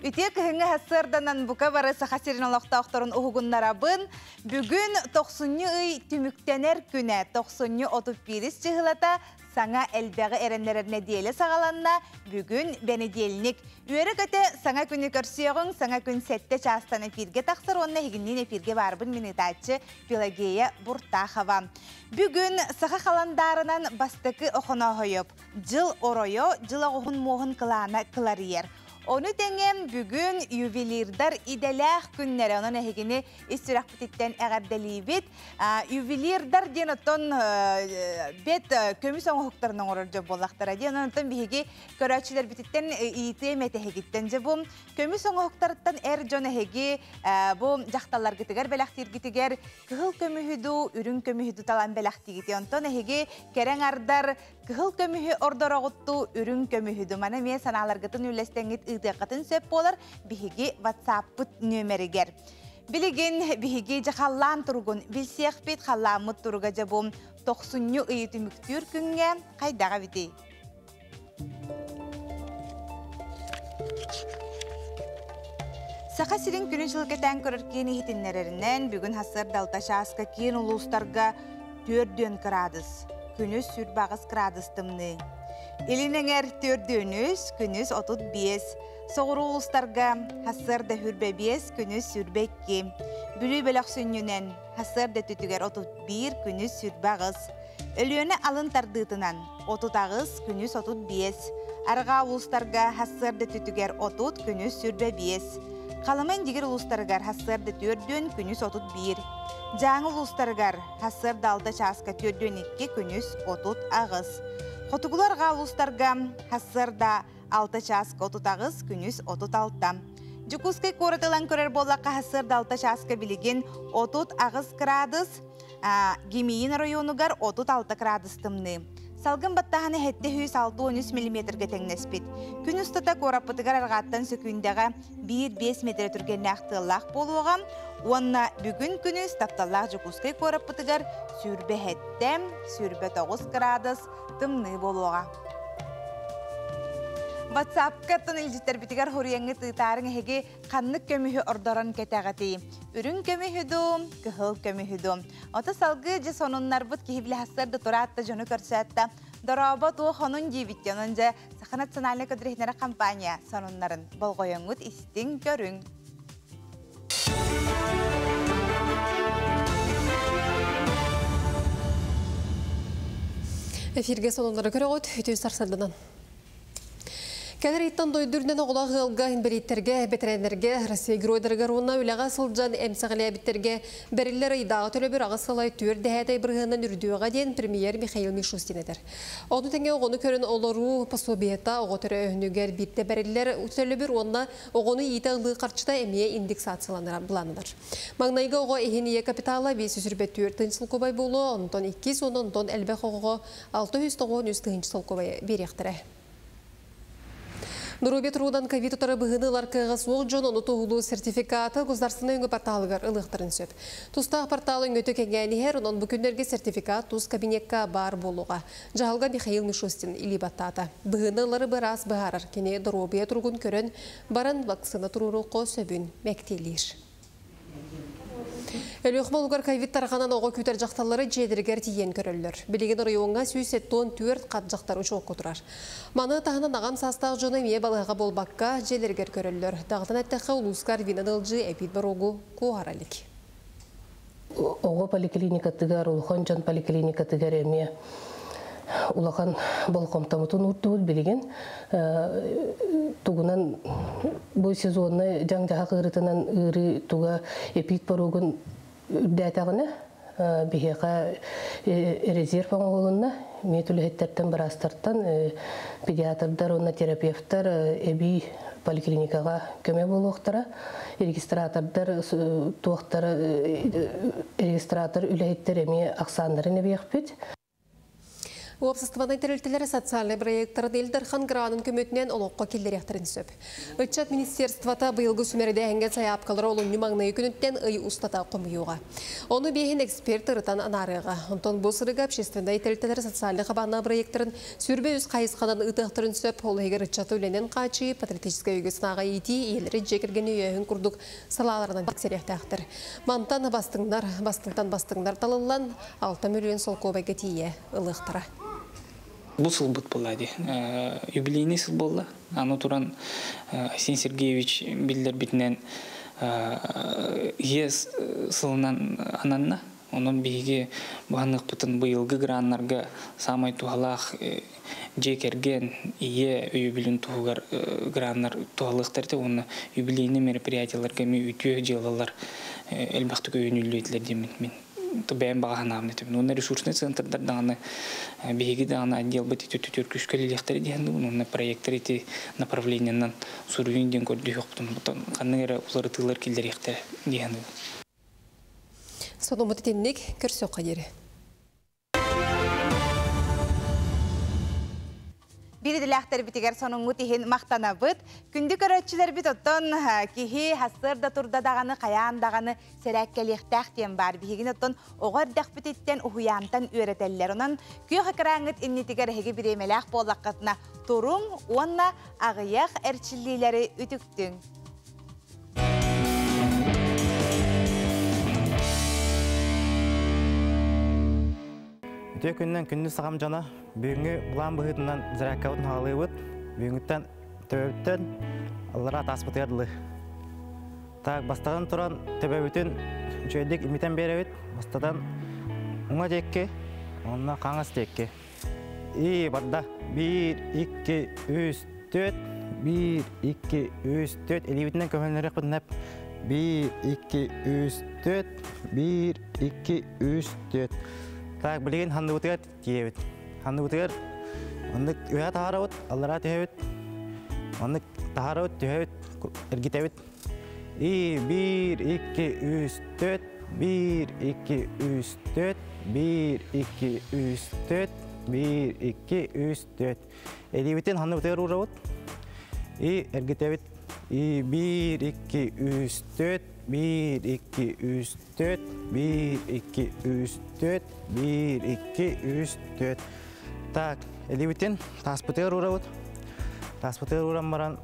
Үтүө күһүҥҥү сарсыарданан бука бары Саха сирин олохтоохторун уһугуннарабын. Бүгүн тохсунньу ый түмүктэнэр күнэ, тохсунньу 31 чыһылата саҥа элбэҕи эрэннэрэр нэдиэлэ саҕаланна. Бүгүн бэнидиэлник. Үөрэ-көтө саҥа күнү көрсүөҕүҥ, саҥа күн сэттэ чаастан эфиргэ тахсар уонна эһигинниин эфиргэ баарбын мин ыытааччы Пелагея Буртахова. Бүгүн саха халандаарынан бастакы Охонооһойоп дьыл оройо, дьыл оҕуһун муоһун кылаана кыларыйар. Ону тэҥэ бүгүн ювелирдар идэлээх күннэрэ, онон эһигини ис сүрэхпититтэн эҕэрдэлиибит. Ювелирдар диэн оттон бэт көмүс оҥоһуктарын оҥорор дьон буоллахтара диэн, онтон биһиги көрөөччүлэрбититтэн иитиэм этэһигиттэн дьэ бу көмүс оҥоһуктарыттан эр дьон эһиги бу дьахталларгытыгар бэлэхтииргитигэр кыһыл көмүһү дуу, үрүҥ көмүһү дуу талан бэлэхтиигит. Онтон эһиги кэрэҥ ардар кыһыл көмүһү ордороҕуттуу, үрүҥ көмүһү дуу. Маны эмиэ санааларгытын үллэстэҥҥит ыытыаххытын сөп буолар биһиги WhatsApp-пыт нүөмэригэр. Билигин биһиги дьэ халлаан туругун билсиэхпит, халлааммыт туруга дьэ бу тохсунньу ыйы түмүктүүр күҥҥэ хайдаҕа эбитий? Саха сирин күнүн сыл кэтээн көрөр киин иһитиннэрэринэн, бүгүн сарсыарда алта чааска киин улуустарга 4 кыраадыс, күнүс 28 кыраадыс тымныы. Илин эҥэр 4 күнүс 35, соҕуруу улуустарга сарсыарда 25, күнүс 22, Бүлүү бөлөх сүнньүнэн сарсыарда өттүтүгэр 31, күнүс 28, Өлүөнэ алын тардыытынан 38, күнүс 35, арҕаа улуустарга сарсыарда өттүтүгэр 30, күнүс 25, Халыма Индигир улуустарыгар сарсыарда 4, күнүс 31, Дьааҥы улуустарыгар сарсыарда 6 чааска 4-2, күнүс 38, Хотугулуу арҕаа улуустарга сарсыарда 6 чааска 38, күнүс 36. Дьокуускай куорат ылан көрөр буоллахха сарсыарда 6 чааска билигин 38 кыраадыс, Гимиин оройуонугар 36 кыраадыс тымныы. Салгын баттааһына 763 миллиметргэ тэҥнэспит. Күн устата куораппытыгар арҕааттан сөкүүндэҕэ 1-5 метрэ түргэннээх тыаллаах буолуоҕа уонна бүгүн күнүс тапталлаах Дьокуускай куораппытыгар 27, 29 кыраадыс тымныы буолуоҕа. WhatsApp-ка тын илдьиттэрбитигэр хоруйаҥҥыт ыытаарыҥ эһиги ханнык көмүһү ордорон кэтэҕитий? Үрүҥ көмүһү дуу, кыһыл көмүһү дуу? Ото салгыы дьэ сонуннарбыт киһи билэхсэр да тураатта дьону көрсөөтта. Дорообо туох онун диэбит онон дьэ Саха национальнай көдүрүһүнэрэ компания сонуннарын болҕойоҥҥут истиҥ көрүҥ. Эфирге сонуннары көрөҕүт, үтүө сарсыарданан. Кэлэр ыйтан дойду үрдүнэн оҕолоох ыалга, инбэлииттэргэ, бэтэрээннэргэ, Россия геройдарыгар уонна үлэҕэ сылдьан эмсэҕэлээбиттэргэ бэриллэр ыйдааҕы төлөбүр аҕыс сылай түөрт дэһээтэй бырыһыанынан үрдүөҕэ диэн премьер Михаил Мишустин этэр. Ону тэҥэ оҕону көрөн олоруу пособиета оҕо төрөөһүнүгэр биирдэ бэриллэр төлөбүр уонна оҕону иитэ ылыы харчыта эмиэ индексацияланара былааннанар. Маҥнайгы оҕо иһин ийэ капитала 524 тыһыынча солкуобай буолуо, онтон иккис уонна онтон элбэх оҕоҕо 693 тыһыынча солкуобайы биэриэхтэрэ. Доруобуйа туругунан ковид утары быһыыны ылар кыаҕа суох дьон ону туоһулуур сертификаты государственнай өҥө порталыгар ылыахтарын сөп. Тустаах портал өҥөтө кэҥээн иһэр, онон бу күннэргэ сертификат тус кабинекка баар буолуоҕа. Дьаһалга Михаил Мишустин илии баттаата. Быһыыны ылары быраас быһаарар. Кини доруобуйа туругун көрөн баран вакцина туруоруохха сөбүн мэктиэлиир. Өлүөхүмэ улугар ковид тарҕанан оҕо күүтэр дьахталлары дьиэлэригэр тиийэн көрөллөр. Билигин оройуоҥҥа 174 хат дьахтар учуокка турар. Маны таһынан аҕам саастаах дьону эмиэ балыыһаҕа буолбакка дьиэлэригэр көрөллөр. Даҕатан эттэххэ, улууска Арвина Дылдьыы эпид боруогу куоһара илик. Оҕо поликлиникатыгар, улахан дьон поликлиникатыгар эмиэ улахан болҕомтобутун уурдубут билигин тугунан бу сезоннай дьаҥ-дьаһах ыарытынан ыарыы туга эпид боруогун үрдээтэҕинэ биһиэхэ резерв оҥоһулунна миэт үлэһиттэртэн быраастартан педиатрдар уонна терапевтар эбии поликлиникаҕа көмө буолуохтара регистратордар туохтара регистратор үлэһиттэр эмиэ ахсааннарын эбиэхпит. Уопсастыбаннай тэрилтэлэр социальнай бырайыактарын Ил Дархан гранын көмөтүнэн олоххо киллэриэхтэрин сөп. Ыччат министерствота быйылгы сүүмэрдээһиҥҥэ сайаапкалары олунньу маҥнайгы күнүттэн ый устата хомуйуоҕа. Ону биэһин эксперт ырытан анаарыаҕа. Онтон бу сырыыга общественнай тэрилтэлэр социальнай хабааннаах бырайыактарын 23 хайысханан ыытыахтарын сөп. Ол иһигэр ыччаты үлэнэн хааччыйыы, патриотическай өйгө-санааҕа иитии, ийэлэри дьиэ кэргэни өйөөһүн курдук салааларынан тиксэриэхтээхтэр. Мантан бастыҥнар, бастыҥтан бастыҥнар талыллан, 6 мөлүйүөн солкуобайга тиийэ ылыахтара. Бу сылбыт буолла дии. Юбилейный сыл буолла. Аны туран Айсен Сергеевич биллэрбитинэн ийэ сылынан ананна. Онон биһиги баһыныахпытын быйылгы граннарга саамай туһалаах дьиэ кэргэн, ийэ өйөбүлүн туһугар граннар туһалыахтар этэ уонна юбилейный мероприятиеларга эмиэ үтүө дьыалалар элбэхтик өйөнүллүө этилэр диэммин мин бэйэм баҕа санаабын этэбин. Уонна ресурснай центрдар даҕаны биһиги даҕаны отделбыт ити өттүтүгэр күүскэ үлэлиэхтэрэ диэн уонна проектор ити направлениенан суруйун диэн көрдөһүөхпүтүн ханнык эрэ уларытыылар киллэриэхтэрэ диэн. Сонуммут итинник көрсүөххэ диэри. Биир идэлээхтэрбитигэр сонуҥҥут иһин махтанабыт. Күндү көрөөччүлэрбит оттон киһи сарсыарда турда даҕаны хайаан даҕаны сэрээккэлиэхтээх диэн баар. Биһигини оттон оҕо эрдэхпититтэн уһуйаантан үөрэтэллэр. Онон күөх экраҥҥыт иннитигэр эһиги бириэмэлээх буоллаххытына туруҥ уонна аҕыйах эрчиллиилэри үтүктүҥ. Үтүө күнүнэн күндү сахам дьоно, бүгүҥҥү былаан быһыытынан зарядкабытын хаалыыбыт. Бүгүҥҥүттэн төбөбүттэн аллараа тааспытыгар дылы. Так, бастатан туран төбөбүтүн үчүгэйдик имитэн биэрэбит. Бастатан уҥа диэки, онно хаҥас диэки. И барда. Биир, икки, үс, түөрт. Биир, икки, үс, түөрт. Илиибитинэн көмөлөрүөхпүт нэп. Биир, икки, үс, түөрт. Биир, икки, үс, түөрт. Так, билигин ханныбытыгар тиийэбит. Ханныбытыгар оннук үөһэ таһаарабыт, аллараа түһэбит. Оннук таһаарабыт, түһэбит, эргитэбит. И биир, икки, үс, түөрт. Биир, икки, үс, түөрт. Биир, икки, үс, түөрт. Биир, икки, үс, түөрт. Илиибитин ханныбытыгар уурабыт. И эргитэбит. И биир, икки, үс, түөрт. Биир, икки, үс, түөрт. Биир, икки, үс, түөрт. Биир, икки, үс, түөрт. Так, илиибитин тааспытыгар уурабыт. Тааспытыгар ууран баран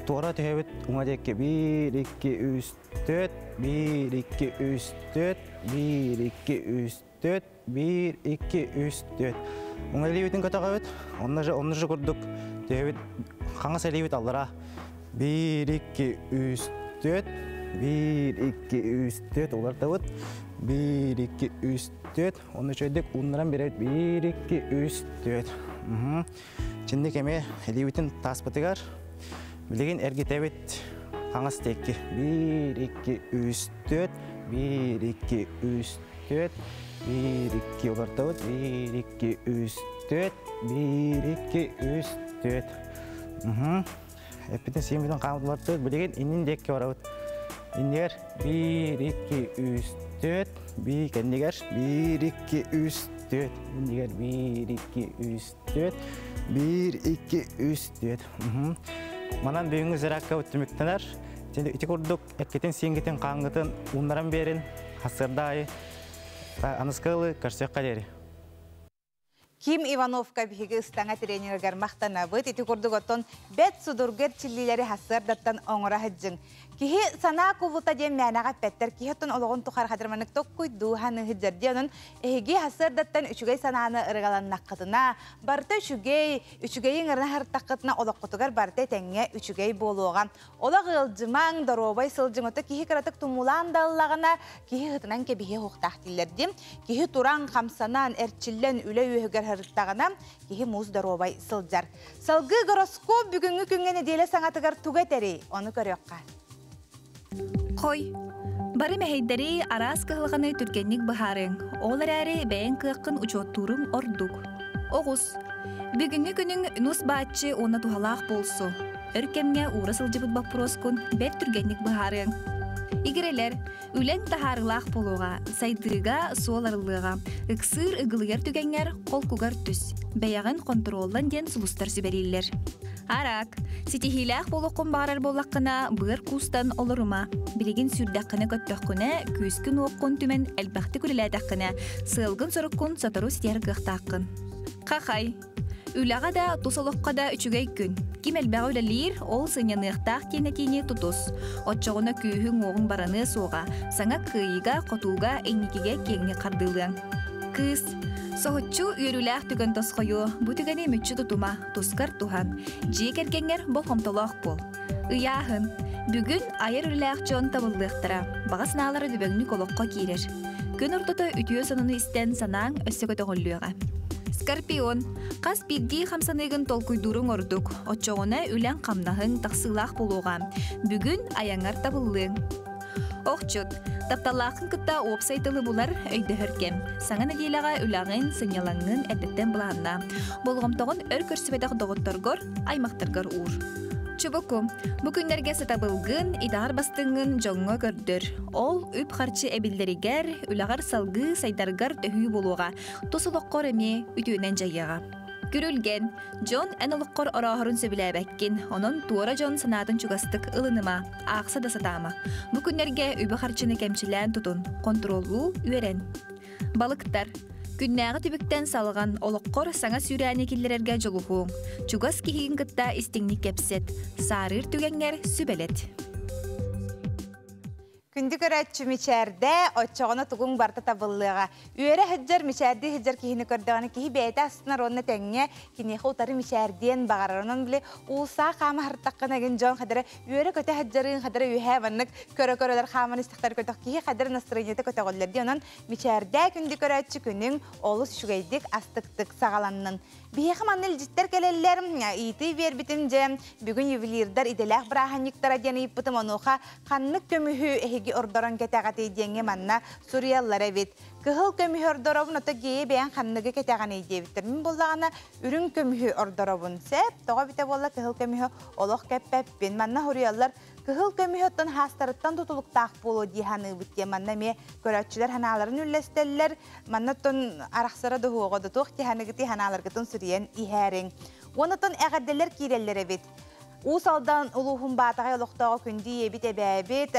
туора түһэбит уҥа диэки биир, икки, үс, түөрт. Биир, икки, үс, түөрт. Биир, икки, үс, түөрт. Биир, икки, үс, түөрт. Уҥа илиибитин көтөҕөбүт. Онно же, онно же курдук түһэбит. Хаҥас илиибит аллара. Биир, икки, үс, түөрт. Биир, икки, үс, түөрт. Улартабыт. Биир, икки, үс, түөрт. Онно үчүгэйдик ууннаран биэрэбит. Биир, икки, үс, түөрт. Чинник эмиэ илиибитин тааспытыгар билигин эргитэбит хаҥас диэки. Биир, икки, үс, түөрт. Биир, икки, үс, түөрт. Биир, икки улартабыт. Биир, икки, үс, түөрт. Биир, икки, үс, түөрт. Эппитин сиэммитин хаамыт улартыбыт. Билигин иннин диэки барабыт. Иннигэр биир, икки, үс, түөрт. Биир кэннигэр биир, икки, үс, түөрт. Иннигэр биир, икки, үс, түөрт. Биир, икки, үс, түөрт. Манан бүгүҥҥү зарядкабыт түмүктэнэр. Ити курдук эккитин, сииҥҥитин, хааҥҥытын ууннаран биэрин. Хасыарда аайы аныска ылы көрсүөххэ диэри. Ким Ивановка биһиги ыстаҥа тренеригэр махтанабыт. Ити курдук оттон бэт судургу эрчиллиилэри хасыардаттан оҥоро сылдьыҥ. Киһи санаа кулута диэн мээнэҕэ эппэттэр. Киһи оттон олоҕун тухары хатырманык токкуйдуу ханыһыдьар диэн. Онон эһиги хасыардаттан үчүгэй санааны ырыгаланнаххытына, барыта үчүгэй, үчүгэйи ыҥырына сырыттаххытына олоххутугар барыта этэҥҥэ үчүгэй буолуоҕа. Олох ыалдьымаҥ, доруобай сылдьыҥ. Ото киһи кыратык тумуулаан да ыллаҕына, киһи ыһытынан кэбиһиэ суохтаах дииллэр дии. Киһи туран, хамсанан, эрчиллэн, үлэ үөһүгэр сырыттаҕына, киһи муус доруобай сылдьар. Салгыы гороскоп бүгүҥҥү күҥҥэ нэдиэлэ саҥатыгар тугу этэрий? Ону көрүөххэ. Хой. Бары мэһэйдэри, араас кыһалҕаны түргэнник быһаарыаҥ. Ол эрээри бэйэҥ кыаххын учуоттууруҥ ордук. Оҕус. Бүгүҥҥү күнүҥ нус бааччы уонна туһалаах буолсу. Өр кэмҥэ уура сылдьыбыт боппуруоскун бэрт түргэнник быһаарыаҥ. Игирэлэр. Үлэҥ таһаарыылаах буолуоҕа, сайдыыга суол арыллыаҕа. Ыксыыр ыгылыйар түгэҥҥэр холкугар түс. Бэйэҕин хонтуруоллан диэн сулустар сүбэлииллэр. Араак. Ситиһиилээх буолуоххун баҕарар буоллаххына, быар куустан олорума. Билигин сүүрдэххинэ-көттөххүнэ, күүскүн-уоххун түмэн элбэхтик үлэлээтэххинэ, сыалгын-соруккун сотору ситиһэр кыахтааххын. Хахай. Үлэҕэ да, тус олоххо да үчүгэй күн. Ким элбэҕи үлэлиир, ол сынньаныахтаах диэн этиини тутус. Оччоҕуна күүһүҥ-уоҕуҥ бараныа суоҕа, саҥа кыайыыга, хотууга, инникигэ киэҥник хардыылыаҥ. Кыыс. Соһуччу үөрүүлээх түгэн тосхойуо, бу түгэни мүччү тутума, тускар туһан. Дьиэ кэргэҥҥэр болҕомтолоох буол. Ыйааһын. Бүгүн айар үлэлээх дьон табыллыахтара, баҕа санаалара дөбөҥнүк олоххо киирэр. Күн ортото үтүө сонуну истэн санааҥ өссө көтөҕүллүөҕэ. Скорпион. Хас биирдии хамсаныыгын толкуйдууруҥ ордук. Оччоҕуна үлэҥ-хамнаһыҥ тахсыылаах буолуоҕа. Бүгүн айаҥҥар табыллыаҥ. Охчут. Тапталлааххын кытта уопсай тылы булар, өйдөһөр кэм. Саҥа нэдиэлэҕэ үлэҕин, сынньалаҥҥын эрдэттэн былааннаа. Болҕомтоҕун өр көрсүбэтэх доҕотторгор, аймахтаргар уур. Чубуку. Бу күннэргэ сатабылгын, итэҕэр бастыҥҥын дьоҥҥо көрдөр. Ол үп-харчы эбиллэригэр, үлэҕэр салгыы сайдаргар төһүү буолуоҕа. Тус олоххор эмиэ үтүөнэн дьайыаҕа. Күрүлгэн. Дьон эн олоххор орооһорун сөбүлээбэккин, онон туора дьон санаатын чугастык ылыныма, аахса да сатаама. Бу күннэргэ үбү-харчыны кэмчилээн тутун, хонтуруоллуу үөрэн. Балыктар. Күннээҕи түбүктэн салҕан, олоххор саҥа сүүрээни киллэрэргэ дьулуһуоҥ. Чугас киһигин кытта истиҥник кэпсэт, саарыыр түгэҥҥэр сүбэлэт. Күндү көрөөччү мичээрдэ, оччоҕуна тугуҥ барыта табыллыаҕа. Үөрэ сылдьар, мичээрдии сылдьар киһини көрдөҕүнэ киһи бэйэтэ астынар уонна тэҥҥэ киниэхэ утары мичээрдиэн баҕарар. Онон били уулсаа хаама сырыттаххына гин дьон хадара үөрэ-көтө сылдьарыын хадара үөһээ маннык көрө-көрөлөр хааман истэхтэр көтөх киһи хадара настроениета көтөҕүллэр дии. Онон мичээрдээ күндү көрөөччү күнүҥ олус үчүгэйдик астыктык саҕаланнын. Биһиэхэ манна илдьиттэр кэлэллэр, иитии биэрбитим дьэ, бүгүн ювелирдар идэлээх бырааһынньыктара диэн ыйыппытым, онуоха ханнык көмүһү эһиги ордорон кэтэҕитий диэҥҥэ манна суруйаллар эбит. Кыһыл көмүһү ордоробун, ото гея бэйэҥ ханныгы кэтэҕиний диэбиттэр. Мин буоллаҕына үрүҥ көмүһү ордоробун. Сөп, тоҕо эбитэ буолла кыһыл көмүһү олох кэппэппин. Манна суруйаллар Кыһыл көмүһү оттон хаастарыттан тутулуктаах буолуо дии саныыбыт диэн манна эмиэ көрөөччүлэр санааларын үллэстэллэр. Манна оттон арахсара дуһуоҕа да туох дии саныгытый санааларгытын суруйан иһээриҥ. Уонна оттон эҕэрдэлэр киирэллэр эбит. Уус Алдан улууһун Баатаҕай олохтооҕо күндү ийэбит эбээбит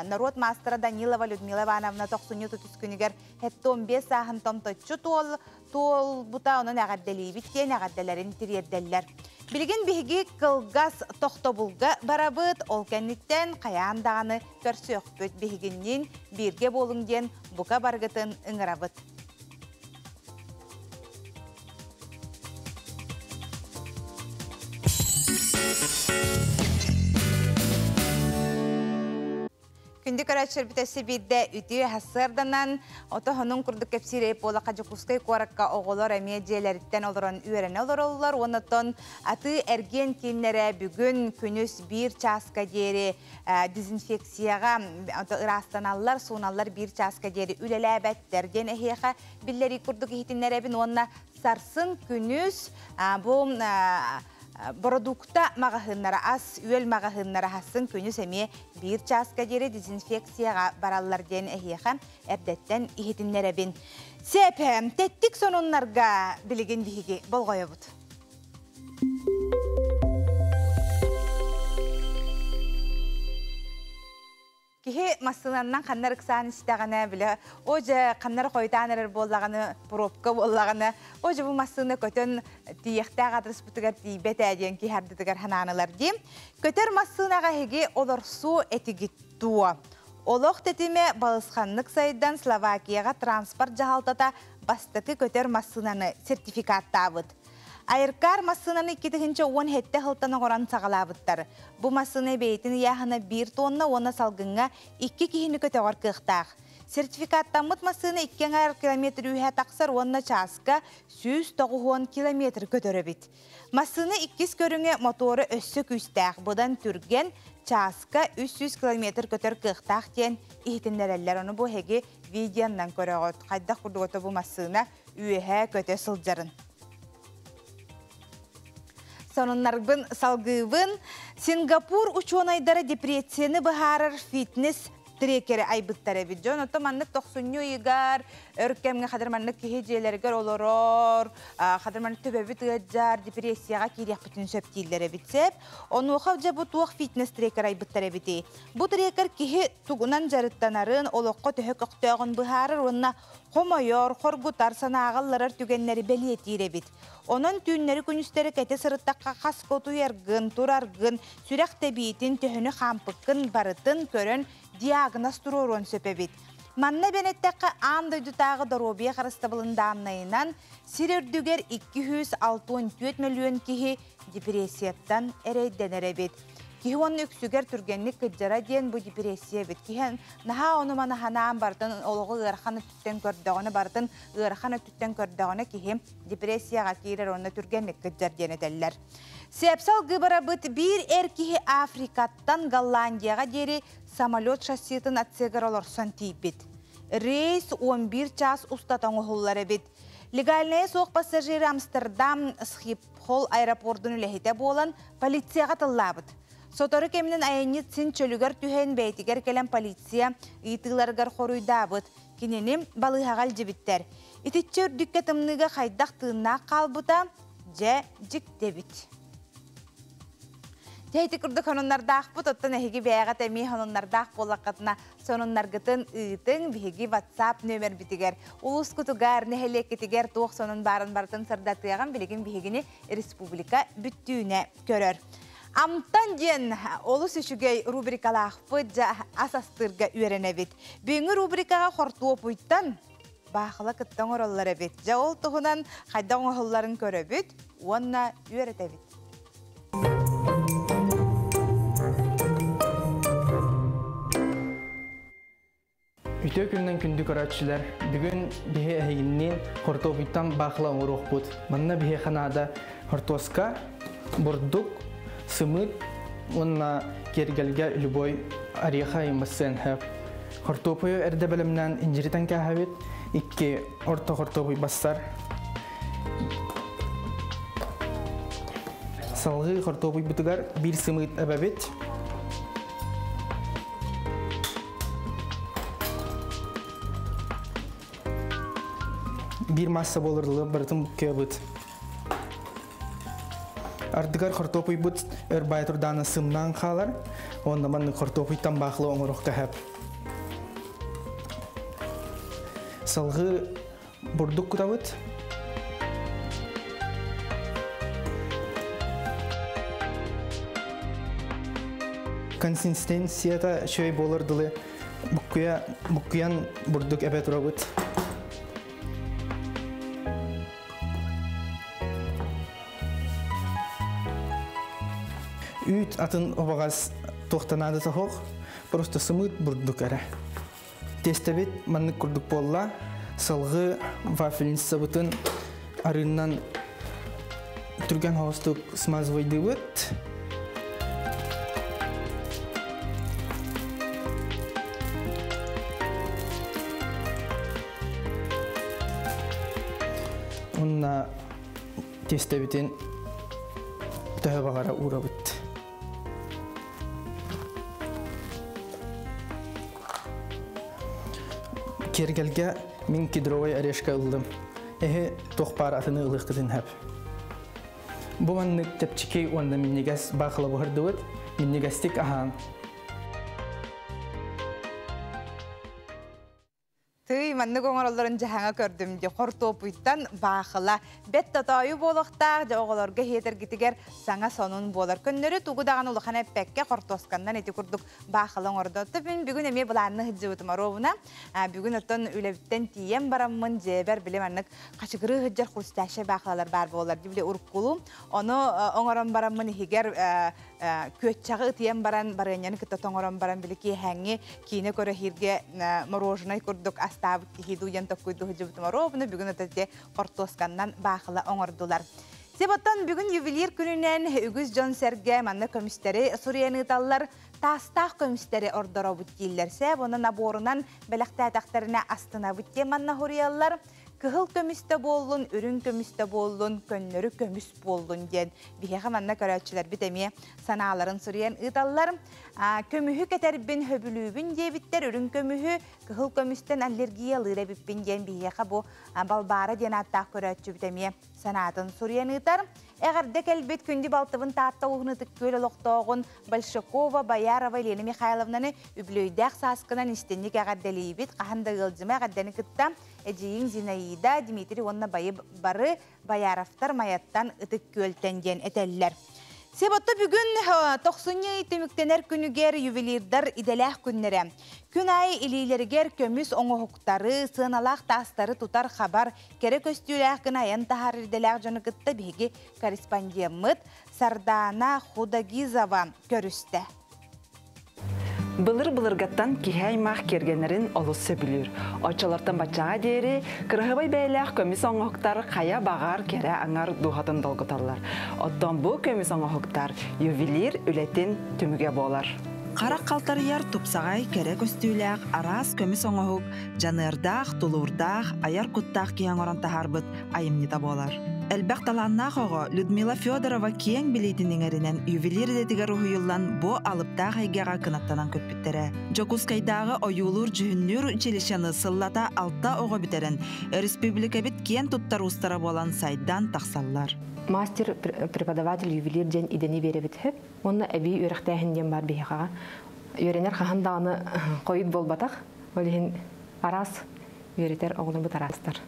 норуот маастара Данилова Людмила Ивановна тохсунньу тутус күнүгэр 75 сааһын томточчу туол туолбута, онон эҕэрдэлиибит диэн эҕэрдэлэрин тириэрдэллэр. Билигин биһиги кылгас тохтобулга барабыт, ол кэнниттэн хайаан даҕаны көрсүөхпүт биһигинниин бииргэ буолуҥ диэн бука барыгытын ыҥырабыт. Күндү көрөөччүлэрбит өссө биирдэ үтүө сарсыарданан, ото хонун курдук кэпсиир буоллахха Дьокуускай куоракка оҕолор эмиэ дьиэлэриттэн олорон үөрэнэ олороллор. Уонна атыы эргиэн кииннэрэ бүгүн күнүс биир чааска диэри дезинфекцияҕа ыраастаналлар, сууналлар биир чааска диэри үлэлээбэттэр диэн эһиэхэ биллэрии курдук иһитиннэрэбин уонна сарсын күнүс бу бородуукта маҕаһыыннара ас-үөл маҕаһыыннара хасын күнүс эмиэ биир чааска диэри дезинфекцияҕа бараллар диэн эһиэхэ эрдэттэн иһитиннэрэбин. Сеп, тэттик сонуннарга билигин биһиги болҕойобут. Киһи массыынаннан ханна ыксаан истэҕинэ, бile о дьэ ханна эрэ хойутаан эрэр буоллаҕына, пробка буоллаҕына, о дьэ бу массыына көтөн тиийиэхтээх адрыспытыгар тиийбэт ээ диэн киһи ардытыгар санаанылар дии. Көтөр массыынаҕа эһиги олорсуу этигит дуо? Олох тэтимэ балысханнык сайдан Словакияҕа транспорт дьаһалтата бастакы көтөр массыынаны сертификаттаабыт. Айыркаар массыынаны 2017 сылтан оҥорон саҕалаабыттар. Бу массыына бэйэтин ыйааһына биир тонна уонна салгыҥҥа икки киһини көтөҕөр кыахтаах. Сертификаттаммыт массыына икки аҥаар километр үөһэ тахсар уонна чааска 190 километр көтөр эбит. Массыына иккис көрүҥэ мотуора өссө күүстээх, быдан түргэн, чааска 300 километр көтөр кыахтаах диэн иһитиннэрэллэр. Ону бу эһиги видеоннан көрөҕүт. Хайдах курдук бу массыына үөһэ көтө сылдьарын. Сонуннарбын салгыыбын. Сингапур учуонайдара депрессияны быһаарар фитнес трекери айбыттар эбит. Дьон оттон маннык тохсунньу ыйыгар өр кэмҥэ хадыр маннык киһи дьиэлэригэр олорор, хадыр маннык төбөбүт ыалдьар, депрессияҕа киириэхпитин сөп дииллэр эбит сеп. Онуоха дьэ бу туох фитнес трекер айбыттар эбитий? Бу трекер киһи тугунан дьарыктанарын, олоххо төһө көхтөөҕүн быһаарар уонна хомойор, хоргутар, санааҕа ылларар түгэннэри бэлиэтиир эбит. Онон түүннэри-күнүстэри кэтэ сырыттахха хас утуйаргын, тураргын, сүрэх тэбиитин, төһөнү хаампыккын барытын көрөн диагноз туруоруон сөп эбит. Манна бэнэттэххэ аан дойдутааҕы доруобуйа харыстабылын дааннайынан сир үрдүгэр 264 мөлүйүөн киһи депрессияттан эрэйдэнэр эбит. Киһи уонна үксүгэр түргэнник кыдьара диэн бу депрессия эбит. Киһи наһаа ону-маны ханаан барытын олоҕу ыарахан өттүттэн көрдөҕүнэ, барытын ыарахан өттүттэн көрдөҕүнэ киһи депрессияҕа киирэр уонна түргэнник кыдьар диэн этэллэр. Сепсал гыбарабыт биир эр киһи Африкаттан Голландияҕа диэри самолет шасситын отсегар олорсон тиийбит. Рейс 11 час устата оҥоһуллар эбит. Легальнайа суох пассажиры Амстердам Схипхол аэропордун үлэһитэ буолан полицияҕа тыллаабыт. Сотору кэминэн айанньыт син чөлүгэр түһэн бэйэтигэр кэлэн полиция ыйытыыларыгар хоруйдаабыт. Кинини балыыһаҕа илдьибиттэр. Итиччэ үрдүккэ тымныыга хайдах тыыннаах хаалбыта, дьэ, дьикти эбит. Дьэ, ити курдук сонуннардаахпыт, оттон эһиги бэйэҕит эмиэ сонуннардаах буоллаххытына, сонуннаргытын ыытыҥ, биһиги WhatsApp нөмербитигэр, улуускутугар, нэһилиэккитигэр туох сонун баарын барытын сырдатыаҕым, билигин биһигини республика бүттүүнэ көрөр. Амтан диэн олус үчүгэй рубрикалаахпыт, дьэ, ас астыырга үөрэнэбит. Бүгүҥҥү рубрикаҕа хортуопуйтан баахыла кытта оҥороллор эбит. Дьэ, ол туһунан хайдах оҥоһулларын көрөбүт уонна үөрэтэбит. Үтүө күнүнэн күндү көрөөччүлэр! Бүгүн биһи эһигинниин хортуопуйтан баахыла оҥоруохпут. Манна биһиэхэ наада хортуоска, бурдук, сымыыт уонна киэргэлгэ любой ореха имассыан сөп. Хортуопуйу эрдэ бэлэмнээн инжиритэн кээһэбит, икки орто хортуопуй бассар. Салгыы хортуопуйбутугар биир сымыыт эбэбит. Биир масса буолар барытын буккуйабыт. Ардыгар хортуопуйбут өр баай турдаана сымнаан хаалар, уонна маннык хортуопуйтан баахыла оҥоруохха сөп. Салгыы бурдук кутабыт. Консистенцията үчүгэй буолар дылы буккуйа буккуйан бурдук эбэ турабыт. Үүт атын убаҕас туохта наадата суох, просто сымыыт бурдук эрэ. Тиэстэбит маннык курдук буолла. Салгыы вафельницабытын арыыннан түргэн соҕустук смазывайдыыбыт. Уонна тиэстэбитин төһө баҕара уурабыт. Киэргэлгэ мин кедровай орешка ыллым. Эһи туох баар атыны ылыаххытын сөп. Бу маннык чэпчэки уонна минньигэс баахыла буһардыбыт. Минньигэстик аһаан. Тыый, маннык оҥороллорун дьаһаҥа көрдүм дии. Хортуопуйтан баахыла. Бэт тотоойу буолуохтаах, дьэ оҕолорго иһиэтэргитигэр саҥа сонун буолар. Көннөрү тугу даҕаны улахан эппэккэ хортуосканнан ити курдук баахыла оҥордо. Оттон мин бүгүн эмиэ былаанна сылдьыбытым оруобуна. Бүгүн оттон үлэбиттэн тиийэн бараммын дьиэбэр били маннык хачыгырыы сылдьар хрустящай баахылалар баар буолар. Били уруккулуу. Ону оҥорон бараммын иһигэр күөччэҕи ытыйан баран барыанньаны кытта тоҥорон баран били киэһээҥҥи киинэ көрө иһииргэ мороженай курдук астаабыт киһи дуу диэн токкуйдуу сылдьыбытым оруобуна бүгүн ото хортуосканнан баахыла оҥордулар. Себоттон бүгүн ювелир күнүнэн үгүс дьон сэргэ манна көмүстэри суруйан ыыталлар, таастаах көмүстэри ордоробут дииллэр. Сээп, онон наборунан бэлэхтээтэхтэринэ астынабыт диэн манна хуруйаллар. Кыһыл көмүс да буоллун, үрүҥ көмүс да буоллун, көннөрү көмүс буоллун диэн биһиэхэ манна көрөөччүлэрбит эмиэ санааларын суруйан ыыталлар. Көмүһү кэтэрбин хөбүлүүбүн диэбиттэр, үрүҥ көмүһү кыһыл көмүстэн аллергиялыыр эбиппин диэн биһиэхэ бу Балбаара диэн ааттаах көрөөччүбүт эмиэ санаатын суруйан ыытар. Эҕэрдэ кэлбит күндү балтыбын Таатта улууһун Ытык Күөл олохтооҕун Большакова Боярова Елена Михайловнаны үбүлүөйдээх сааскынан истинник эҕэрдэлиибит. Хаһан да ыалдьыма эҕэрдэни кытта эдьиийиҥ Зинаида, Дмитрий уонна байы бары Бояровтар Майаттан Ытык Күөлтэн диэн этэллэр. Себотто бүгүн тохсунньу ый түмүктэнэр күнүгэр ювелирдар идэлээх күннэрэ. Күн аайы илиилэригэр көмүс оҥоһуктары, сыаналаах таастары тутар хабар, кэрэ көстүүлээх гына айан таһаарар идэлээх дьону кытта биһиги корреспондеммыт Сардаана Худагизова көрүстэ. Былыр-былыргаттан киһи аймах киэргэнэрин олус сөбүлүүр. Оччолортон баччаҕа диэри кыраһыбай бэйэлээх көмүс оҥоһуктар хайа баҕар кэрэ аҥар дууһатын долгуталлар. Оттон бу көмүс оҥоһуктар ювелир үлэтин түмүгэ буолар. Харах халтарыйар тупсаҕай кэрэ көстүүлээх араас көмүс оҥоһук дьаныардаах, тулуурдаах, айар куттаах киһи оҥорон таһаарбыт айымньыта буолар. Элбэх талааннаах оҕо Людмила Федорова киэҥ билиитин иҥэринэн ювелир идэтигэр уһуйуллан бу алыптаах эйгэҕэ кынаттанан көппүттэрэ. Дьокуускайдааҕы ойуулуур-дьүһүннүүр училищены сыллата алта оҕо бүтэрэн, өрөспүүбүлүкэбит киэн туттар уустара буолан сайдан тахсаллар. Мастер, преподаватель, ювелир диэн идэни биэрэбит сөп. Уонна эбии үөрэхтээһин диэн баар биһиэхэҕэ. Үөрэнэр хаһан даҕаны хойут буолбатах. Ол иһин араас үөрэтэр оҕолорбут араастар.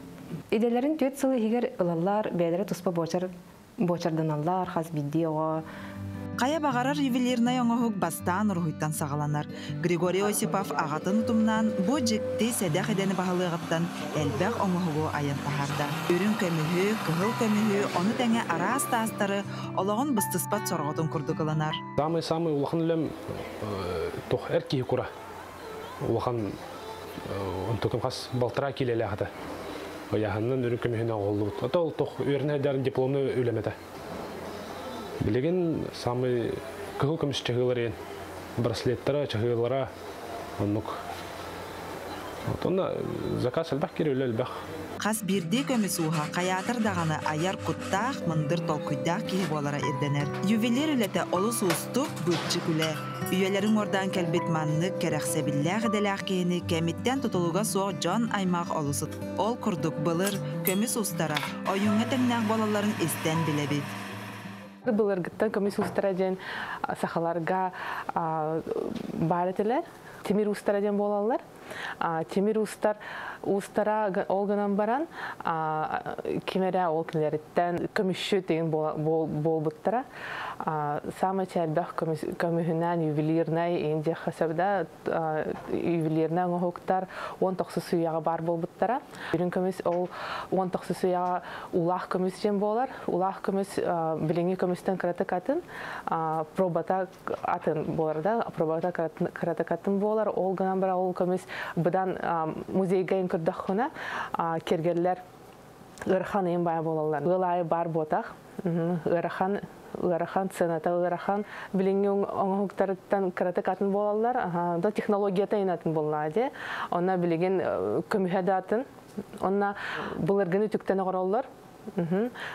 Идэлэрин түөрт сыл иһигэр ылаллар, бэйэлэрэ туспа буочар буочарданаллар, хас биирдии оҕо. Хайа баҕарар ювелирнай оҥоһук бастаан уруһуйтан саҕаланар. Григорий Осипов аҕатын утумнаан бу дьикти сэдэх идэни баһылыаҕыттан элбэх оҥоһугу айан таһаарда. Үрүҥ көмүһү, кыһыл көмүһү, ону тэҥэ араас таастары олоҕун быстыспат сорҕотун курдук ылынар. Самый-самый улахан үлэм туох эр киһи кура. Улахан онтукум хас балтараа киилэлээх этэ. Ыйааһынынан үрүҥ көмүһүнэн оҕоллубут. Ото ол тох үөрэнэ сылдьарын дипломный үлэм этэ. Билигин самый кыһыл көмүс чаһыылар иэн браслеттара, чаһыылара оннук. Онно заказ элбэх кири үлэ элбэх. Хас биирдии көмүс ууһа хайаатар даҕаны айар куттаах, мындыр толкуйдаах киһи буолара ирдэнэр. Ювелир үлэтэ олус уустук, быыпчык үлэ. Үйэлэрин уордаан кэлбит маннык кэрэхсэбиллээх идэлээх киһини кэмиттэн тутулуга суох дьон аймах олус Ол курдук былыр көмүс уустара ойууҥҥа тэҥнээх буолалларын истэн билэбит. Былыргыттан көмүс уустара диэн сахаларга баар этилэр. Тимир уустара диэн буолаллар. Тимир уустар уустара ол гынан баран ким эрэ ол кинилэриттэн көмүсчүт деген буолбуттара. Самый элбэх көмүһүнэн ювелирнай индия сөбда ювелирнай оҥоһуктар 19 үйэҕэ баар буолбуттара. Үрүҥ көмүс ол 19 үйэҕэ улаах көмүс диэн буолар. Улаах көмүс билиҥҥи көмүстэн кыратык атын, пробата атын буолар да, пробата кыратык атын буолар. Ол гынан баран ол көмүс быдан музейга көрдөххүнэ кергеллер ыарахан ыйын баай буолаллар. Ыал аайы баар буотах. Ыарахан ыарахан сыаната ыарахан билиҥҥи оҥоһуктарыттан кыратык атын буолаллар. Да технологията атын буоллаа дии. Онно билигин көмүһэ да атын. Онно былыргыны үтүктэн оҥороллор.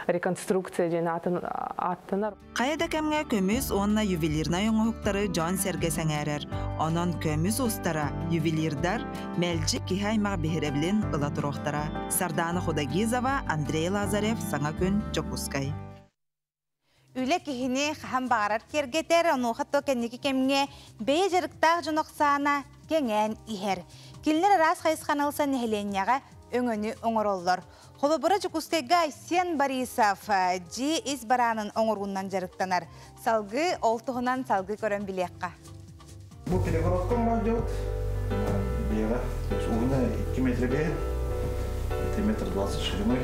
Реконструкция диэн атын ааттанар. Хайа да кэмҥэ көмүс уонна ювелирнай оҥоһуктары дьон-сэргэ сэҥээрэр. Онон көмүс уустара, ювелирдар мэлдьи киһи аймах биһирэбилин ыла туруохтара. Сардаана Худагизова, Андрей Лазарев, Саҥа күн, Дьокуускай. Үлэ киһини хаһан баҕарар киэргэтэр, онуоха то кэнники кэмҥэ бэйэ дьарыктаах дьон ахсаана кэҥээн иһэр. Кинилэр араас хайысханы ылсан нэһилиэнньэҕэ өҥөнү оҥороллор. Холобура, Дьокуускайга Айсен Борисов дьиэ ис бараанын оҥоруунан дьарыктанар. Салгыы ол туһунан салгыы көрөн билиэххэ. Бу перегородка делать. Бега. То есть угуна 2 метра бега, 3 метра 20 шириной.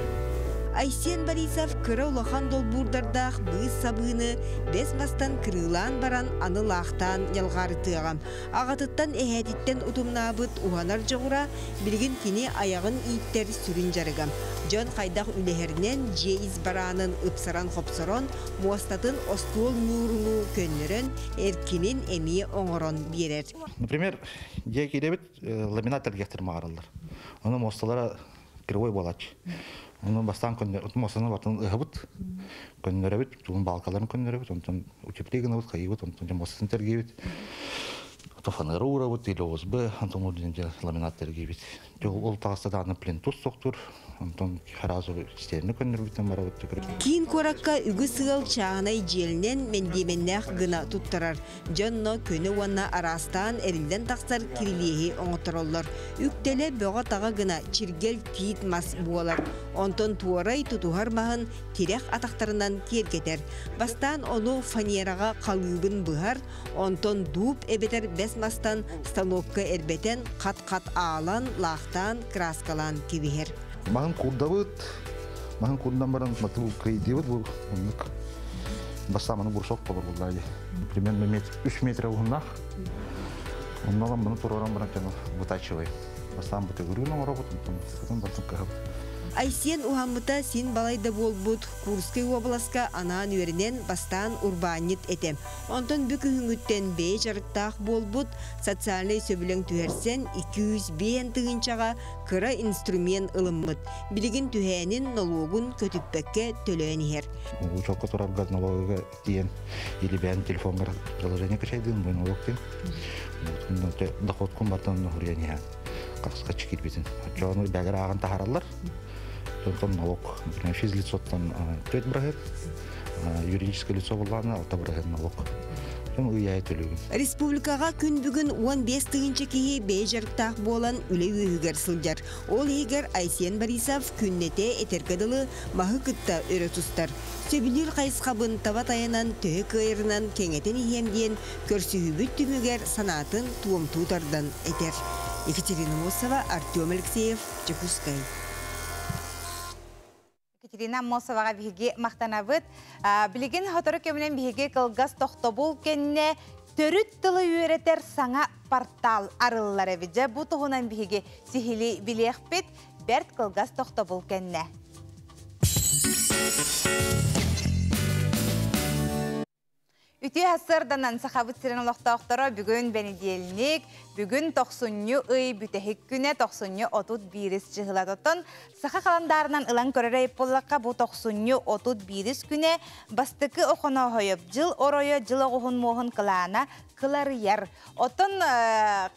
Айсен Борисов кыра улахан долбуурдардаах быыс сабыыны бэс мастан кырыылаан баран аны лаахтаан ньалҕаарытыаҕа. Аҕатыттан эһээтиттэн утумнаабыт уһанар дьоҕура билигин кини айаҕын ииттэр сүрүн дьарыга. Дьон хайдах үлэһэринэн дьиэ ис бараанын ыпсаран-хопсорон, муостатын остуол ньууруну көннөрөн, эркинин эмиэ оҥорон биэрэр. Например, дьиэ киирэбит ламинат тэлгэхтэр маараллар. Ону муосталара Кривой буолааччы. Ону бастаан муостаны бартын ыһабыт, көннөрөбүт, тугун балкаларын көннөрөбүт, онтон утеплей гынабыт, хайыбыт, онтон муостатын тергиибит. Фанера уурабыт, или ОСБ, онтон ламинат тергиибит. Ол таҕыста даҕаны плинтус сохтур, онтон сразу стены көннөрбүтэн барабыт. Киин куоракка үгүс ыал чааһынай дьиэлинэн мэндиэмэннээх гына туттарар. Дьонно көнө уонна араастаан эриллэн тахсар кирилиэһи оҥоттороллор. Үктэлэ бөҕө-таҕа гына чиргэл тиит мас буолар. Онтон туорай тутуһар маһын тирэх атахтарынан киэргэтэр. Бастаан ону фанераҕа халыыбын быһар, онтон дууп эбэтэр бэс мастан станокка эрбэтэн хат-хат аалан, лаахтаан, краскалаан кэбиһэр. Маһын курдабыт, маһын курдан баран матыбы кыйдыыбыт бу оннук бастаан брусок болор буллаа примерно метр 3 метр уһуннаах. Оннолон бұны тураран баран вытачивай. Бастаан бутыгырын оҥоробут, онтон бартын кыһабыт. Айсен уһаммыта син балайда буолбут Курскай уобаласка анаан үөрэнэн бастаан урбаанньыт этэ. Онтон бү күһүҥҥүттэн бэйэ дьарыктаах буолбут, социальнай сөбүлэҥ түһэрсэн 205 тыһыынчаҕа кыра инструмент ылыммыт. Билигин түһээнин нолуогун көтүппэккэ төлөөн иһэр. Учетка турарга налоговыйга тиийэн или бэйэн телефонгар приложение качайдыын бу налог диэн. Доходкун бартан хуруйан иһэн қақсқа кирбитин. Очону бәгер ағын тахараллар. Онтон налог, например, физлицоттан 4 бырыһыан, юридическое лицо буллаана 6 бырыһыан налог. Республикаҕа күн бүгүн 15 тыһыынча киһи бэйэ дьарыктаах буолан үлэ үөһүгэр сылдьар. Ол иһигэр Айсен Борисов күннэтэ этэргэ дылы маһы кытта өрө тустар. Сөбүлүүр хайысхабын таба тайанан төһө кыайарынан кэҥэтэн иһиэм диэн көрсүһүүбүт түмүгэр санаатын туомтуу тардан этэр. Екатерина Мосова, Артем Алексеев, Дьокуускай. Екатерина Аммосоваҕа биһиги махтанабыт. Билигин сотору кэминэн биһиги кылгас тохтобул кэннэ төрүт тылы үөрэтэр саҥа портал арыллар эбит. Дьэ, бу туһунан биһиги сиһили билиэхпит бэрт кылгас тохтобул кэннэ. Үтүө сарсыарданан Сахабыт сирин олохтоохторо бүгүн бэнидиэлник, бүгүн тохсунньу ый бүтэһик күнэ, тохсунньу 31 чыһыла. Оттон саха халандаарынан ылан көрөр буоллахха, бу тохсунньу 31 күнэ бастакы Охонооһойоп дьыл оройо, дьыл оҕуһун муоһун кылаана кыларыйар. Оттон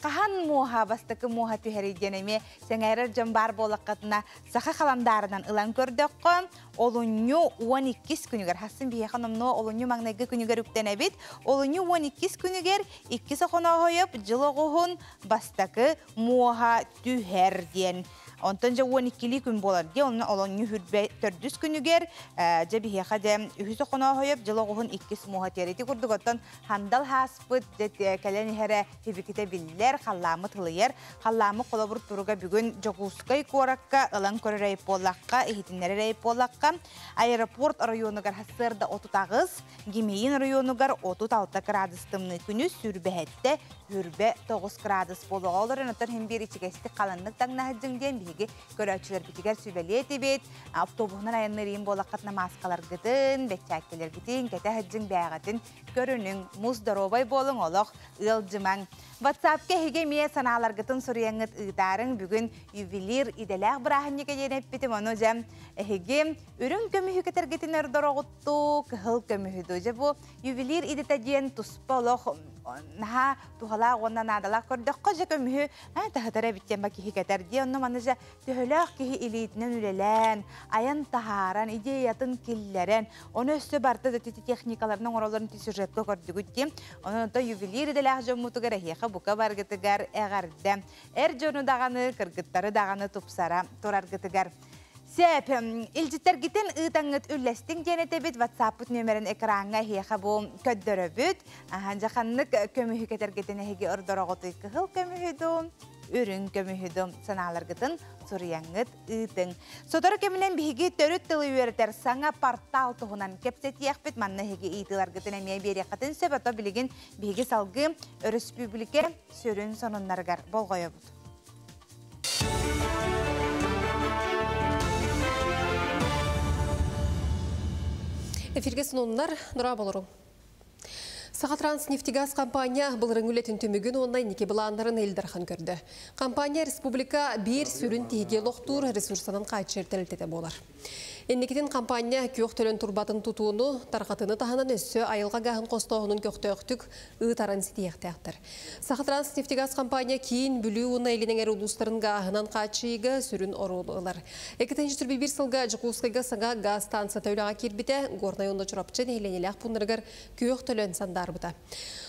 хаһан муоһа, бастакы муоһа түһэрий диэн эмиэ сэҥээрэр дьон баар буоллаххытына, саха халандаарынан ылан көрдөххө, олунньу 12 күнүгэр, хассын биһиэхэ номнуо олунньу маҥнайгы күнүгэр үктэнэбит, олунньу 12 күнүгэр иккис Охонооһойоп дьыл оҕуһун бастакы муоһа түһэр диэн. Онтон дьэ 12-лии күн буолар дии, онно олунньу хүрбэ төрдүс күнүгэр дьэ биһиэхэ дьэ үһүс Охонооһойоп дьыл оҕуһун иккис муоһа түһэр. Ити курдук оттон хандал хааспыт дьэ кэлэн иһэрэ хибикитэ биллэр, халлааммыт ылыйар. Халлааммыт холобур туруга бүгүн Дьокуускай куоракка ылан көрөр эйп буоллахха, иһитиннэрэр эйп буоллахха, аэропорт оройуонугар сарсыарда 38, Гимеин оройуонугар 36 градус тымныы, күнүс сүүрбэһэттэ, хүрбэ 9 градус буолуоҕа. Олорон оттон хин биир ичигэстик халаннык таҥнаһыдьыҥ диэн биһиги көрөөччүлэрбитигэр сүбэлиэтибит. Автобуһунан айанныыр буоллаххытына мааскаларгытын, бэччээккэлэргитин, кэтэ сылдьыҥ бээҕитин көрүнүҥ, мус доруобай буолуҥ, олох ыалдьымаҥ. WhatsApp-ка эһиги эмиэ санааларгытын суруйаҥҥыт ыытаарыҥ. Бүгүн ювелир идэлээх бырааһынньыга диэн эппитим, ону дьэ эһиги үрүҥ көмүһү кэтэргитин өрдороҕуттуу, кыһыл көмүһү дуу. Дьэ бу ювелир идэтэ диэн туспа олох наһаа туһалаах уонна наадалаах көрдөххө дьэ көмүһү таһытар эбит диэн ба киһи кэтэр дии. Онно манна дьэ төһөлөөх киһи илиитинэн үлэлээн, айан таһааран, идеятын киллэрэн, ону өссө барта да ити техникаларын оҥороллорун ити сюжетка көрдүгүт дии. Онон онто ювелир идэлээх дьоммутугар эһиэхэ бука баргытыгар эҕэрдэ. Эр дьону даҕаны, кыргыттары даҕаны тупсара тураргытыгар. Сеп, илдьиттэргитин ыытаҥҥыт үллэстиҥ диэн этэбит, WhatsApp-пыт нүөмэрин экраҥҥа эһиэхэ бу көрдөрөбүт. Дьаханнык көмүһү кэтэргитин эһиги ордороҕутуй кыһыл көмүһү дуу, үрүҥ көмүһү дуу санааларгытын суруйаҥҥыт ыытыҥ. Сотору кэминэн биһиги төрүт тылы үөрэтэр саҥа портал туһунан кэпсэтиэхпит, манна эһиги ыйытыыларгытын эмиэ биэриэххитин сөп, ото билигин биһиги салгыы өрөспүүбүлүкэ сүрүн сонуннарыгар болҕойобут. Эфирге сонуннар нура болору. Сахатранснефтегаз компания былырыҥҥы үлэтин түмүгүн уонна инники былааннарын Ил Дархан көрдө. Компания республика биир сүрүн тиһиги олохтуур ресурсанан хааччыйар тэрилтэтэ буолар. Инникитин компания күөх төлөн турбатын тутууну тарҕатыыны таһынан өссө айылҕа гааһын хостооһунун көхтөөхтүк ыытарын ситиһиэхтээхтэр. Сахатранснефтегаз компания киин Бүлүү уонна Илин эҥэр улуустарын гааһынан хааччыйыыга сүрүн оруолу ылар. 2021 сылга Дьокуускайга саҥа гаас станцията үлэҕэ киирбитэ, Горнай уонна Чурапчы нэһилиэнньэлээх пууннарыгар күөх төлөн сандаарбыта.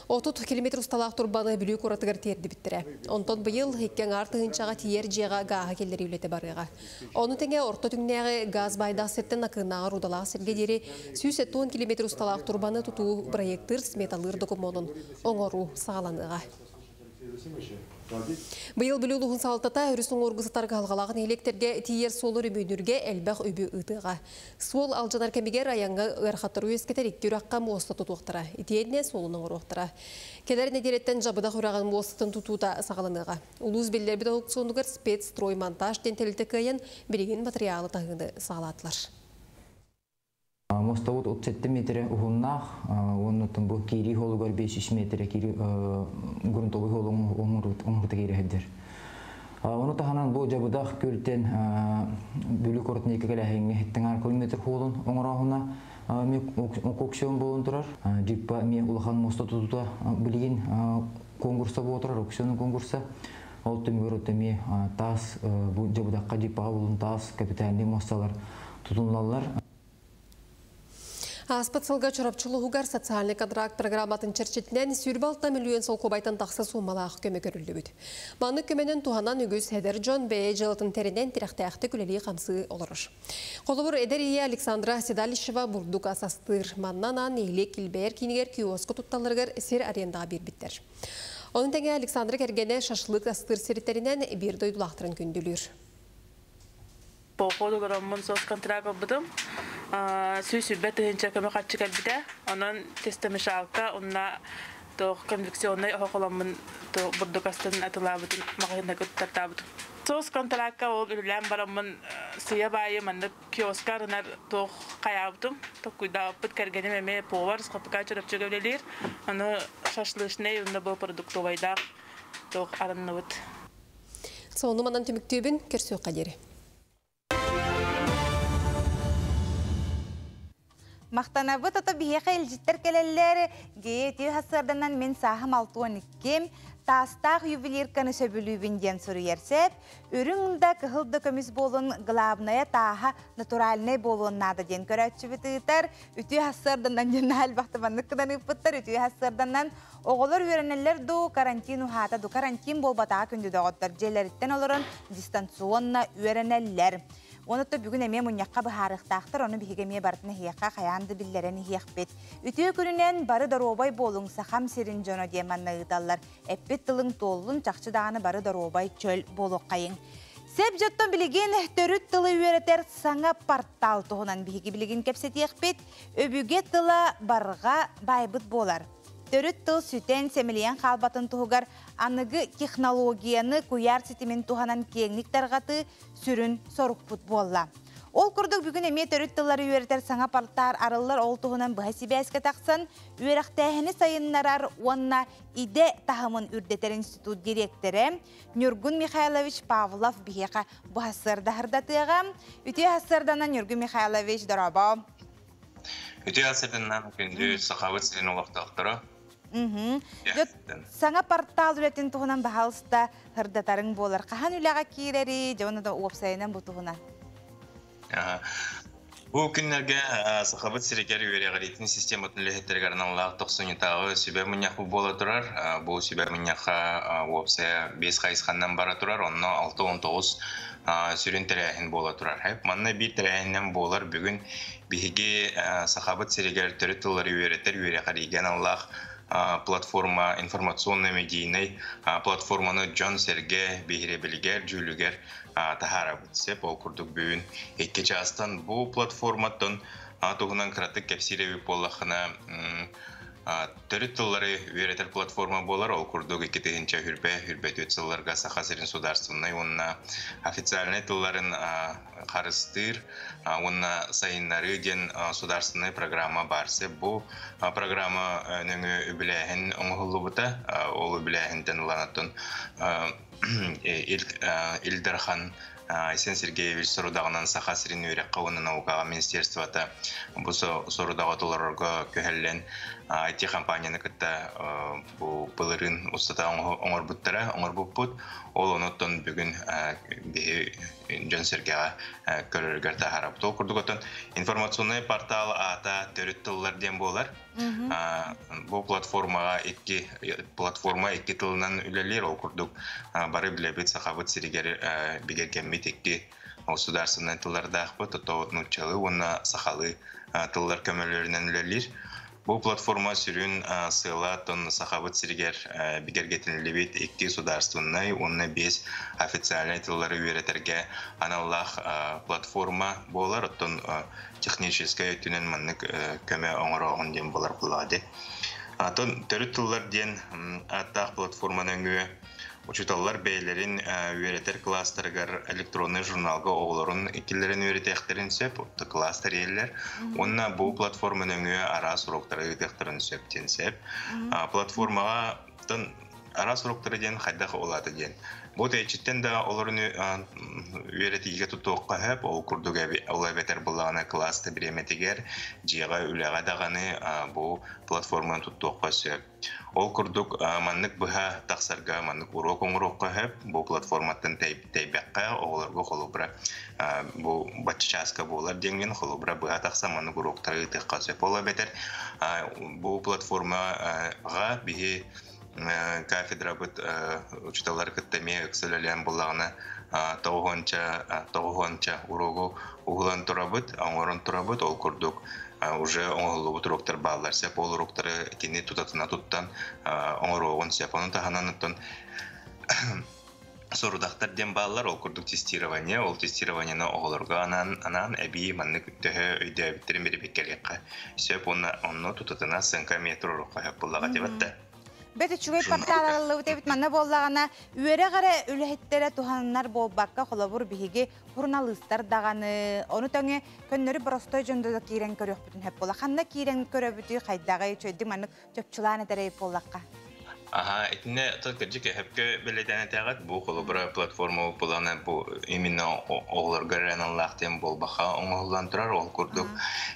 30 километр усталаах турбаны Бүлүү куоратыгар тиэрдибиттэрэ. Онтон быйыл икки аҥаар тыһыынчаҕа тиийэр дьиэҕэ гааһы киллэрии үлэтэ барыаҕа. Ону тэҥэ орто түҥнээҕи гаас баайдаах сиртэн Акыыннааҕы рудалаах сиргэ диэри 170 километр усталаах турбаны тутуу бырайыактыыр сметалыыр докумуонун оҥоруу саҕаланыаҕа. Быйыл Бүлүү улууһун салалтата өрүс уҥуоргу сытар кыһалҕалаах нэһилиэктэргэ тиийэр суолу өрөмүөннүүргэ элбэх үбү ыытыаҕа. Суол алдьанар кэмигэр айаҥҥа ыарахаттары үөскэтэр икки үрэххэ муоста тутуохтара, итиэннэ суолун оҥоруохтара. Кэлэр нэдиэлэттэн Дьабыдах үрэҕин муостатын тутуута саҕаланыаҕа. Улуус биллэрбит аукционугар спецстроймонтаж диэн тэрилтэ кыайан, билигин матырыйаалы таһыыны саҕалаатылар. Мостовут 37 метрэ уһуннаах, уонна бу киирии холугар 500 метрэ киирии грунтовой холун оҥорута киирэһэрдэр. Ону таһынан бу Дьабыдах күөлтэн Бүлүү куоратын диэки кэлээһиҥҥэ хиттэн километр холун оҥорооһуна аукцион буолан турар. Дьиппа эмиэ улахан муоста тутуута билигин конкурса буола турар, аукцион конкурса. Ол түмүгэр эмиэ таас бу Дьабыдахха Дьиппаҕа булун таас капитальный муосталар тутуллаллар. Ааспыт сылга Чурапчы улууһугар социальный контракт программатын чэрчитинэн 26 миллион солкуобайтан тахса суумалаах көмө көрүллүбүт. Маннык көмөнөн туһанан үгүс эдэр дьон бэйэ дьыалатын тэринэн тирэхтээхтик үлэлии-хамсыы олорор. Холобур, эдэр ийэ Александра Седалищева бурдук ас астыыр. Манна анаан нэһилиэк килбэйэр киинигэр киоска тутталларыгар сир арендаҕа биэрбиттэр. Ону тэҥэ Александра кэргэнэ шашлык астыыр сириттэринэн биир дойдулаахтарын күндүлүүр. Поход олороммун соцконтракт ылбытым. 120 тыһыынча көмө харчы кэлбитэ. Онон тестомешалка уонна туох конвекционнай оһох ыламмын бурдук астын атылаабытын маҕаһыыннарга туттартаабытым. Соцконтракка ол үлэлээн бараммын сыйа баайы маннык киоска арынар туох хайаабытым. Толкуйдаабыппыт кэргэним эмиэ повар, СХПК Чурапчыга үлэлиир. Аны шашлычный уонна бу продуктовайдаах туох арынныбыт. Сонун манан түмүктүүбүн, көрсүөххэ диэри. Махтанабыт ото биһиэхэ илдьиттэр кэлэллэр. Гея сарсыарданан мин сааһым 62 таастаах ювелирканы сөбүлүүбүн диэн суруйар сеп. Үрүҥ да кыһыл да көмүс буолун главное тааһа натуральный буолуон наада диэн көрөөччүбүт ыытар. Үтүө сарсыарданан диэн элбэхтэ маннык гынан ыыппыттар. Үтүө сарсыарданан оҕолор үөрэнэллэр дуу, карантин уһаата ду карантин буолбатаҕа күндү доҕоттор. Дьиэлэриттэн олорон дистанционно үөрэнэллэр. Оны то бүгүн эмиэ мунньахха быһаарыахтаахтар, ону биһиги эмиэ барытын эһиэхэ хайаан да биллэрэн иһиэхпит. Үтүө күнүнэн бары доруобай буолуҥ сахам сирин дьоно диэн манна ыыталлар. Эппит тылыҥ туоллун, чахчы даҕаны бары доруобай чөл буолуоххайыҥ. Сеп дьоттон билигин төрүт тылы үөрэтэр саҥа портал туһунан биһиги билигин кэпсэтиэхпит. Өбүгэ тыла барҕа байбыт буолар. Төрүт тыл сүтэн сэмэлийэн хаалбатын туһугар аныгы технологияны куйаар ситимин туһанан киэҥник тарҕатыы сүрүн сорукпут буолла. Ол курдук бүгүн эмиэ төрүт тыллары үөрэтэр саҥа портал арыллар ол туһунан быһа сибээскэ тахсан үөрэхтээһини сайыннарар уонна идэ таһымын үрдэтэр институт директорэ Ньургун Михайлович Павлов биһиэхэ бу сарсыарда сырдатыаҕа. Үтүө сарсыарданан Ньургун Михайлович дорообо. Үтүө сарсыарданан күндү Сахабыт сирин олохтоохторо. Саҥа портал үлэтин туһунан баһаалыста сырдатарыҥ буолар. Хаһан үлэҕэ киирэрий, дьэ уонна да уопсайынан бу туһунан. Бу күннэргэ Сахабыт сиригэр үөрэҕириитин систематын үлэһиттэригэр аналлаах тохсунньутааҕы сүбэ мунньах буола турар. Бу сүбэ мунньахха уопсайа биэс хайысханнан бара турар, онно 69 сүрүн тэрээһин буола турар. Манна биир тэрээһиннэн буолар бүгүн биһиги Сахабыт сиригэр төрүт тыллары үөрэтэр үөрэҕириигэ аналлаах платформа информационно медийнай платформаны дьон-сэргэ биһирэбилигэр, дьүүлүгэр таһаарабыт. Сеп ол курдук бүгүн икки чаастан бу платформаттан туһунан кыратык кэпсиир эбит буоллаххына. Төрүт тыллары үөрэтэр платформа буолар, ол курдук 2020 хүрбэ сылларга Саха сирин судаарыстыбаннай уонна официальнай тылларын харыстыыр уонна сайыннарыы диэн судаарыстыбаннай программа баар. Бу программа нөҥүө үбүлээһин оҥоһуллубута, ол үбүлээһинтэн ылан Ил Дархан Айсен Сергеевич сорудаҕынан Саха сирин үөрэххэ уонна наукаҕа министерствота бу сорудаҕы толорорго күһэллэн IT компанияны кытта бу былырыын устата оҥорбуттара, оҥорбуппут. Ол онуттан бүгүн биһи дьон сэргэҕэ көрөрүгэр таһаарабыт. Ол курдук оттон информационный портал аата «Төрүт тыллар» диэн буолар. Бу платформаҕа икки платформа икки тылынан үлэлиир. Ол курдук бары билэбит, Сахабыт сиригэр бигэргэммит икки государственнай тыллардаахпыт, ото нууччалыы уонна сахалыы тыллар көмөлөрүнэн үлэлиир. Бу платформа сүрүн сыала тон Сахабыт сиригэр бигэргэтиниллибит икки судаарыстыбаннай уонна биэс официальнай тыллары үөрэтэргэ аналлаах платформа буолар. Оттон техническэй өттүнэн маннык көмө оҥорооһун диэн буолар буолаады. Атын «Төрүт тыллар» диэн ааттаах платформа нөҥүө учууталлар бэйэлэрин үөрэтэр класстарыгар электронный журналга оҕолорун киллэрэн үөрэтиэхтэрин сөп, класс тэрийэллэр. Уонна бу платформа нөҥүө араас уроктары ыытыахтарын сөп диэн сөп. Платформаҕа араас уроктары диэн хайдах олаата диэн. Бу тэйиччиттэн да олорун үөрэтиигэ тутуохха сөп, ол курдук ол эбэтэр буллаҕына класс бириэмэтигэр, дьиэҕэ үлэҕэ даҕаны бу платформаны туттуохха сөп. Ол курдук маннык быһа тахсарга маннык урок оҥоруохха сөп, бу платформаттан тэйбэххэ оҕолорго холобура бу бачча чааска буолар диэҥҥин холобура быһа тахсан маннык уроктары ыытыахха сөп. Ол эбэтэр бу платформаҕа биһи кафедрабыт учууталлар кытта эмиэ ыкса үлэлээн буллаҕына 90 урогу уһулан турабыт, оҥорон турабыт. Ол курдук уже оҥоһуллубут уроктар бааллар сөп. Ол уроктары кини тутатына туттан оҥоруоҕун сөп. Ону таһынан оттон сорудахтар диэн бааллар, ол курдук тестирование, ол тестированиены оҕолорго анаан эбии маннык төһө өйдөөбүттэрин бирибиккэлиэххэ сөп уонна онно тутатына сыаҥка эмиэ туруоруохха сөп буоллаҕа дебатта. Бэт үчүгэй портал арыллыбыт эбит. Манна буоллаҕына үөрэх эрэ үлэһиттэрэ туһанар буолбакка, холобур биһиги журналистар даҕаны, ону тэҥэ көннөрү боростой дьон да киирэн көрүөхпүтүн сөп буола. Ханна киирэн көрөбүтүй, хайдаҕый, үчүгэйдик маннык чопчулаан этэрэй буоллахха. Аха, итиннэ кырдьык сөпкө бэлиэтээн этэҕит. Бу холобура платформа булана бу именно оҕолорго аналлаах диэн буолбаха оҥоһуллан турар. Ол курдук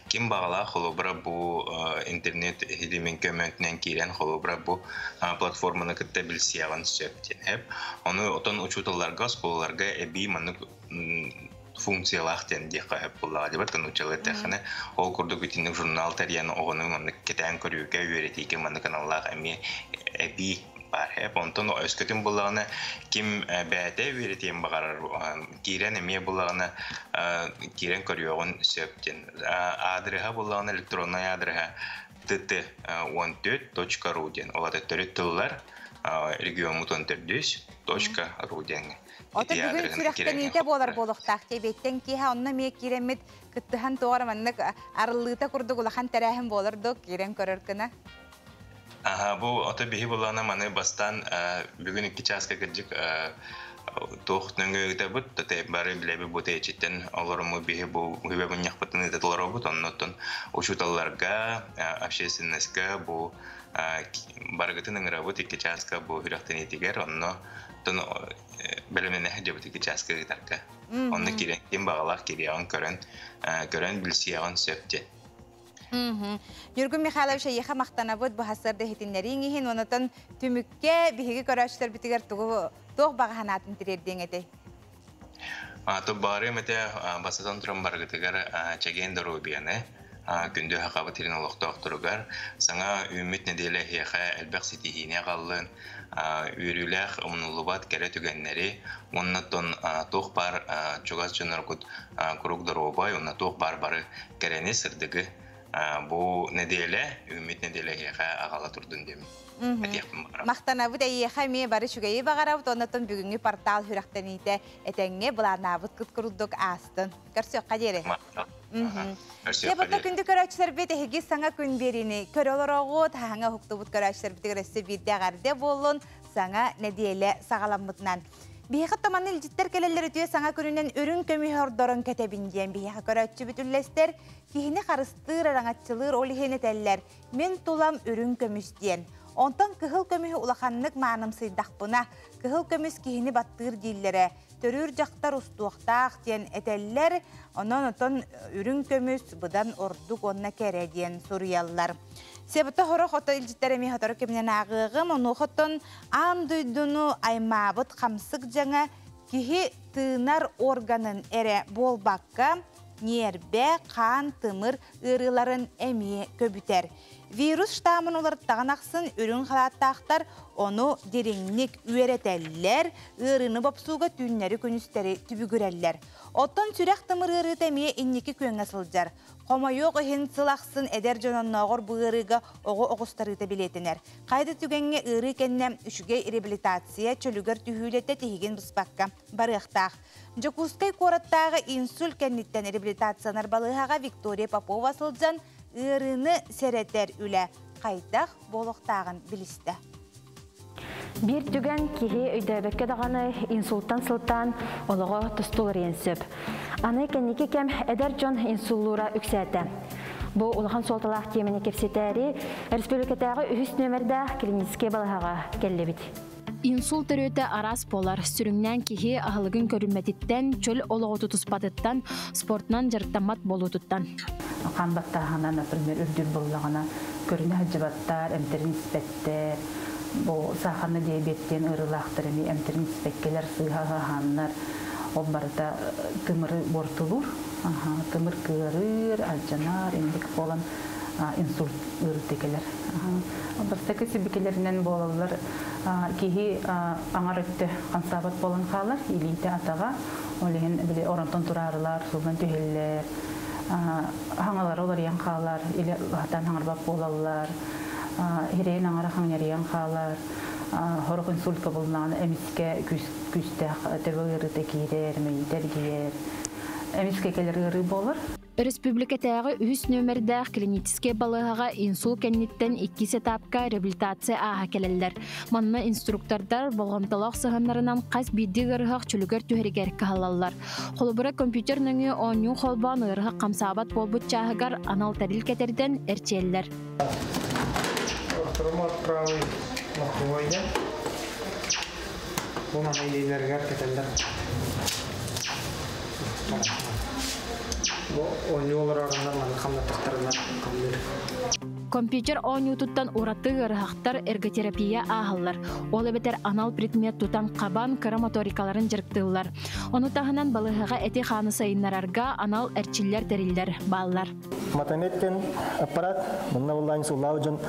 ким баҕалаах холобура бу интернет ситимин көмөтүнэн киирэн холобура бу платформаны кытта билсиэҕин сөп диэн сөп. Ону отон учууталларга, оскуолаларга эбии маннык функциялаах диэн диэххэ сөп буоллаҕа дебат нууччалыы эттэххинэ. Ол курдук итинник журнал тэрийэн оҕону маннык кэтээн көрүүгэ, үөрэтиигэ маннык аналлаах эмиэ эбии баар сөп. Онтон өскөтүн буллаҕына ким бэйэтэ үөрэтиэн баҕарар киирэн эмиэ буллаҕына киирэн көрүөҕүн сөп диэн. Аадырыһа буллаҕына электронный аадырыһа tt14.ru диэн. Ол ата төрүт тыллар регион 14.ru диэн. Ото бүгүн сүрэхтэниитэ буолар буолуохтаах тебеттен киһа онно мие киирэммит кыттыһан туора маннык арыллыыта курдук улахан тэрээһин буолар доо киирэн көрөр гына. Аха, бу ото биһи булана маны бастан бүгүн 2 чааска кырдьык туох нөҥүө ыытабыт, тете бары билэби бу тэйиччиттэн олоруму биһи бу хүбэ мунньахпытын ыытатыларобут, онноттон учууталларга, общественностька бу барыгытын ыҥырабыт 2 чааска бу сүрэхтэниитигэр, онно тон бэлэмнэнэ дьабыт 2 чааска ыытарга. Онно киирэн ким баҕалаах кириэҕин көрөн билсиэҕин сөп диэн. Ньургун Михайлович, эйиэхэ махтанабыт бу сарсыарда иһитиннэрииҥ иһин, онотон түмүккэ биһиги көрөөччүлэрбитигэр тугу туох баҕа санаатын тириэрдиэҥ этэй? То бары мете басатан туран баргытыгар чэгиэн доруобуйаны, күндү Сахабыт сирин олохтоохторугар саҥа үүммүт нэдиэлэ эһиэхэ элбэх ситиһиини аҕаллын, үөрүүлээх умнуллубат кэрэ түгэннэри, уонна тон туох бар чугас дьонноргут куруук доруобай, уонна туох бар бары кэрэни, сырдыгы бу нэдиэлэ, үүммүт нэдиэлэ эһиэхэ аҕала турдун диэмин. Махтанабыт эйиэхэ эмиэ, бары үчүгэйи баҕарабыт, оннотон бүгүҥҥү портал сүрэхтэниитэ этэҥҥэ былааннаабыт курдук аастын. Көрсүөххэ диэри. Себото күндү көрөөччүлэрбит эһиги саҥа күн биэриини көрө олороҕут, хаһаҥа уһуктубут көрөөччүлэрбитигэр өссө биирдэ эҕэрдэ буоллун, саҥа нэдиэлэ саҕаламмытынан. Биһиэхэ томаны илдьиттэр кэлэллэр үтүө саҥа күнүнэн үрүҥ көмүһү ордорон кэтэбин диэн биһиэхэ көрөөччүбүт үллэстэр, киһини харыстыыр, араҥаччылыыр ол иһин этэллэр, мин тулам үрүҥ көмүс диэн. Онтон кыһыл көмүһү улаханнык маанымсыйдахпына, кыһыл көмүс киһини баттыыр дииллэрэ, төрүүр дьахтар устуохтаах диэн этэллэр, онон отон үрүҥ көмүс быдан ордук уонна кэрэ диэн суруйаллар. Себото хорох ото илдьиттэр эмиэ хотору кэминэн ааҕыаҕым, онуохоттон аан дойдуну аймаабыт хамсык дьаҥа киһи тыынар органын эрэ буолбакка, ньиэрбэ, хаан, тымыр ыарыыларын эмиэ көбүтэр. Вирус штаммын уларыттаҕын ахсын үрүҥ халааттаахтар ону дириҥник үөрэтэллэр, ыарыыны бопсууга түүннэри-күнүстэри түбүгүрэллэр. Оттон сүрэх-тымыр ыарыыта эмиэ инники күөҥҥэ сылдьар. Хомойуох иһин сыл ахсын эдэр дьон оннооҕор бу ыарыыга оҕо оҕустарыыта билиэтэнэр. Хайда түгэҥҥэ ыарыы кэннэ үчүгэй реабилитация чөлүгэр түһүүлэтэ тиһигин быспакка барыахтаах. Дьокуускай куораттааҕы инсульт кэнниттэн реабилитациянар балыыһаҕа Виктория Попова сылдьан ыарыыны сэрэтэр үлэ хайдах буолуохтааҕын билистэ. Биир түгэн киһи өйдөөбөккө даҕаны инсултан сылтаан олоҕо тосту уларыйан сөп. Аны кэнники кэм эдэр дьон инсуллуура үксээтэ. Бу улахан суолталаах тиэмэни кэпсэтээри республикатааҕы үһүс нүөмэрдээх клиническэй балаһаҕа кэллибит. Инсулт төрүөтэ араас буолар. Сүрүннээн киһи аһылыгын көрүммэтиттэн, чөл олоҕу тутуспатыттан, спортунан дьарыктаммат буолуутуттан. Хаан баттааһына, например, үрдүр буоллаҕына, көрүнэ сылдьыбаттар, эмтэрин испэттэр. Бу сахарный диабеттен ыарыылаахтар эми эмтэрин испэккэлэр, сыыһа аһааннар, ол барыта тымыры буортулуур. Тымыр кыарыыр, алдьанар, инник буолан инсульт ыарыыта кэлэр. Бастакы сибикилэринэн буолаллар киһи аҥар өттө хамсаабат буолан хаалар, илиитэ атаҕа, ол иһин били оронтон тураарылар, сууллан түһэллэр, хаҥалара уларыйан хаалар, или хатан хаҥарбат буолаллар, хирэйин аҥара хаҥньарыйан хаалар, хорох инсультка булнаҕына эмискэ күүстээх төбө ыарыыта киирэр, мэйиитэ эргийэр, эмискэ кэлэр ыарыы буолар. Өрөспүүбүлүкэтээҕи үһүс нүөмэрдээх клиническэй балыыһаҕа инсул кэнниттэн иккис этапка реабилитация ааһа кэлэллэр. Манна инструктордар болҕомтолоох сыһыаннарынан хас биирдии ыарыһах чөлүгэр түһэригэр кыһаллаллар. Холобура, компьютер нөҥүө оонньуу холбоон ыарыһах хамсаабат буолбут чааһыгар анал тэрил кэтэрдэн эрчийэллэр. Автомат правый лоховой Бу маны илиилэригэр кэтэллэр. Бу оонньуу олорорунан маны хамнаттахтарына хамныыр. Компьютер оонньуутуттан ураты ыарыһахтар эрготерапия ааһаллар. Ол эбэтэр анал предмет тутан хабан кыра моторикаларын дьарыктыыллар. Ону таһынан балыыһаҕа эти-хааны сайыннарарга анал эрчиллэр тэриллэр бааллар. Матаметтен аппарат мунна буллаан суллаабы дьон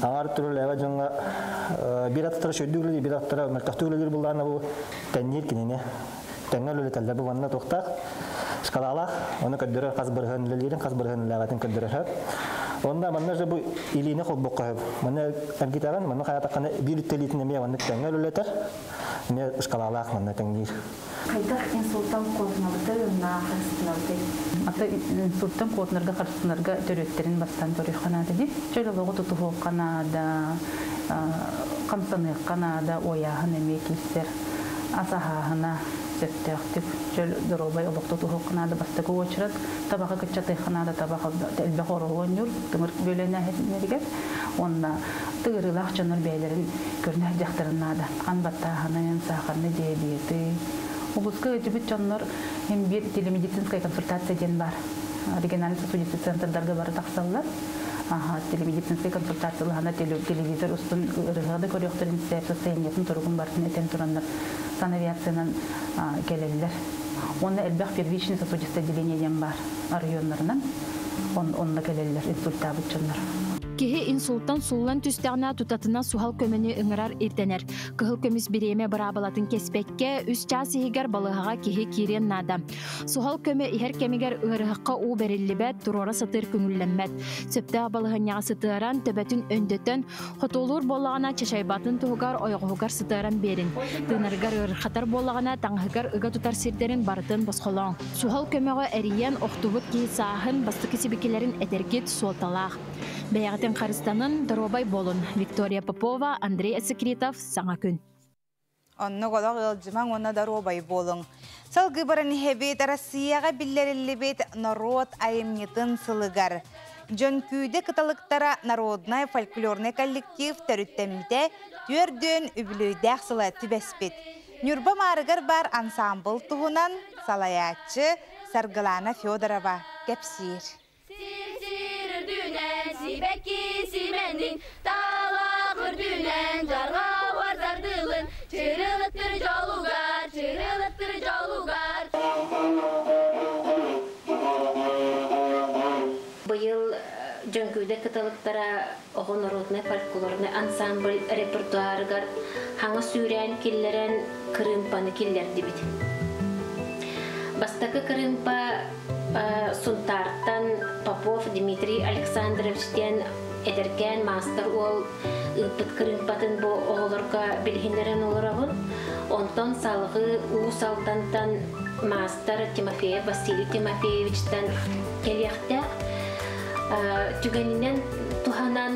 аҥар түрүлээбэ дьоҥҥо биир аттара шөйдүү үлэлиир, биир аттара мөлтөхтүк үлэлиир буллаана бу тэнниир кинини тэҥҥэ үлэлэтэллэр бу манна туохтаах шкалалаах ону көрдөрөр хас бырыһын үлэлиирин хас бырыһын үлэлээбэтин көрдөрөр Онно манна же бу илиини холбокко хөп. Манна эргитэҕин, манна хайатаххана биир үттэ илиитин эмиэ маннык тэҥҥэ үлэлэтэр. Эмиэ шкалалаах манна тэҥниир. Хайдах инсултан куотунабытый уонна харыстынабытый? Ата инсульттан куотунарга харыстынарга төрүөттэрин бастаан көрүөххэ наада дии. Чөл олоҕу тутуһуохха наада, хамсаныахха наада, уойааһын эмиэ киирсэр. Ас аһааһына сөптөөхтүк, чөл доруобай олох тутуһуохха наада. Бастакы уочарат табаҕы кыччатыахха наада, табах элбэх оруолу оонньуур, тымыр бүөлэнээһиннэригэр. Уонна тыгырыылаах дьоннор бэйэлэрин көрүнэ сылдьахтарын наада. Хан баттааһынын, сахарный диабеты. Улууска ыалдьыбыт дьоннор им биир телемедицинская консультация диэн бар. Региональный сосудистый центрдарга бары тахсаллар. Телемедицинская консультация лаһана телевизор устун ырыһыга да көрүөхтэрин сөп, состояниетын туругун барытын этэн тураннар санавиациянан кэлэллэр. Уонна элбэх первичный сосудистое отделение диэн бар районнарынан онно кэлэллэр инсультаабыт дьоннор. Киһи инсултан сууллан түстэҕинэ тутатына суһал көмөнү ыҥырар ирдэнэр. Кыһыл көмүс бириэмэ быраабылатын кэспэккэ, үс чаас иһигэр балыыһаҕа киһи киириэн наада. Суһал көмө иһэр кэмигэр ыарыһахха уу бэриллибэт, туруора сатыыр көҥүллэммэт. Сөптөөх балаһыанньаҕа сытыаран, төбөтүн өндөтөн, хотуолуур буоллаҕына чачайбатын туһугар ойоҕоһугар сытыаран биэрин. Тыынарыгар ыарырхатар буоллаҕына таҥаһыгар ыга тутар сирдэрин барытын босхолооҥ. Суһал көмөҕө эрийэн, охтубут киһи сааһын, бастакы сибикилэрин этэргит суолталаах. Бэйэҕитин харыстанын, доруобай буолун. Виктория Попова, Андрей Асекритов, Саҥа күн. Оннук олох ыалдьымаҥ уонна доруобай буолуҥ. Салгыы баран иһэбит Россияҕа биллэриллибит норуот айымньытын сылыгар. Дьөҥкүүдэ кыталыктара народнай фольклорнай коллектив төрүттэммитэ түөрдүөн үбүлүөйдээх сыла түбэспит. Ньурба Маарыгар баар ансаамбыл туһунан салайааччы Саргылана Федорова кэпсиир. Сир-сир үрдүнэн сибэкки симэнин, талах үрдүнэн жарга уарзардылын, чырылыттыр дьолугар, чырылыттыр дьолугар. Быйыл Дьөҥкүүдэ кыталыктара оҕо народнай фольклорнай ансамбль репертуарыгар хаҥа сүүрээн киллэрэн кырыымпаны киллэрдибит. Бастакы кырыымпа Сунтаартан Попов Дмитрий Александрович диэн эдэркээн маастар уол ыыппыт кырыымпатын бу оҕолорго билиһиннэрэн олоробун. Онтон салгыы Уус Алдантан маастар Тимофеев Василий Тимофеевичтан кэлиэхтээх. Түгэнинэн туһанан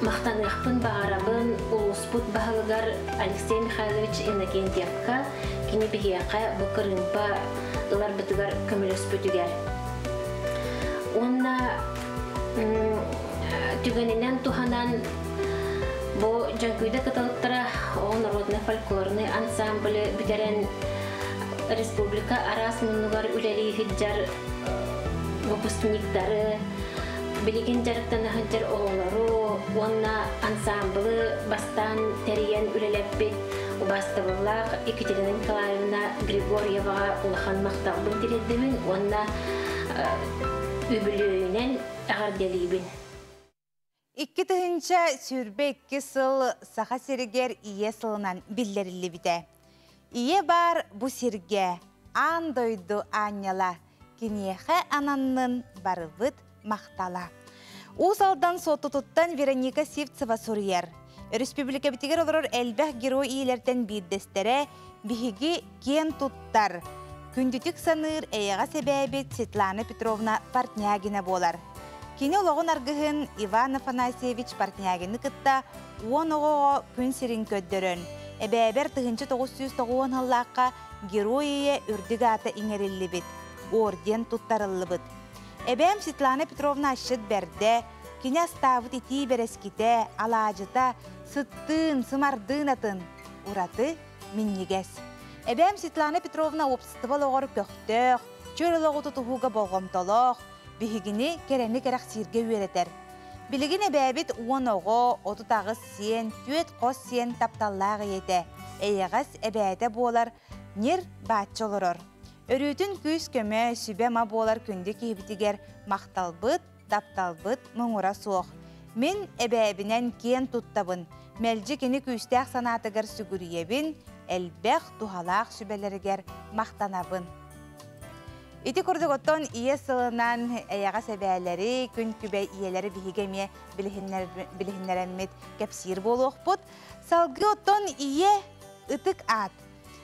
махтаныахпын баҕарабын улууспут баһылыгар Алексей Михайлович Иннокентьевка кини биһиэхэ бу кырыымпа ыларбытыгар көмөлөспүтүгэр. Уонна түгэнинэн туһанан бу Дьөҥкүүдэ кыталыктара оҕо народнай фольклорнай ансамблы бүтэрэн республика араас муннугар үлэлии сылдьар выпускниктары, билигин дьарыктана сылдьар оҕолору уонна ансамблы бастаан тэрийэн үлэлэппит убаастабыллаах Екатерина Николаевна Григорьеваҕа улахан махталбын тириэрдэбин уонна үбүлүөйүнэн эҕэрдэлиибин. 2022 сыл Саха сиригэр Ийэ сылынан биллэриллибитэ. Ийэ баар бу сиргэ, аан дойду аанньала, киниэхэ ананнын барыбыт махтала. Уус Алдан Суоттутуттан Вероника Сивцева суруйар. Өрөспүүбүлүкэбитигэр олорор элбэх герой ийэлэртэн биирдэстэрэ биһиги киэн туттар, күндүтүк саныыр эйэҕэс эбээбит Светлана Петровна Портнягина буолар. Кини олоҕун аргыһын Иван Афанасьевич Портнягины кытта уон оҕоҕо күн сирин көрдөрөн, эбээбэр 1990 сыллаахха Герой ийэ үрдүк аата иҥэриллибит, орден туттарыллыбыт. Эбээм Светлана Петровна асчыт бэрдэ, кини астаабыт итии бэрэскитэ, алаадьыта, сыттыын, сымардыын атын, ураты минньигэс. Эбээм Светлана Петровна уопсастыба олоҕор көхтөөх, чөл олоҕу тутуһууга болҕомтолоох, биһигини кэрэни кэрэхсииргэ үөрэтэр. Билигин эбээбит уон оҕо, 38 сиэн, түөрт хос сиэн тапталлаах ийэтэ, эйэҕэс эбээтэ буолар ньир бааччы олорор. Өрүүтүн күүс-көмө, сүбэ-ма буолар күндү киһибитигэр махталбыт, тапталбыт муҥура суох. Мин эбээбинэн киэн туттабын, мэлдьи кини күүстээх санаатыгар сүгүрүйэбин, элбэх туһалаах сүбэлэригэр махтанабын. Ити курдук оттон ийэ сылынан эйэҕэс эбээлэри, күн күбэй ийэлэри биһиги эмиэ билиһиннэрэммит кэпсиир буолуохпут. Салгыы оттон ийэ ытык аат.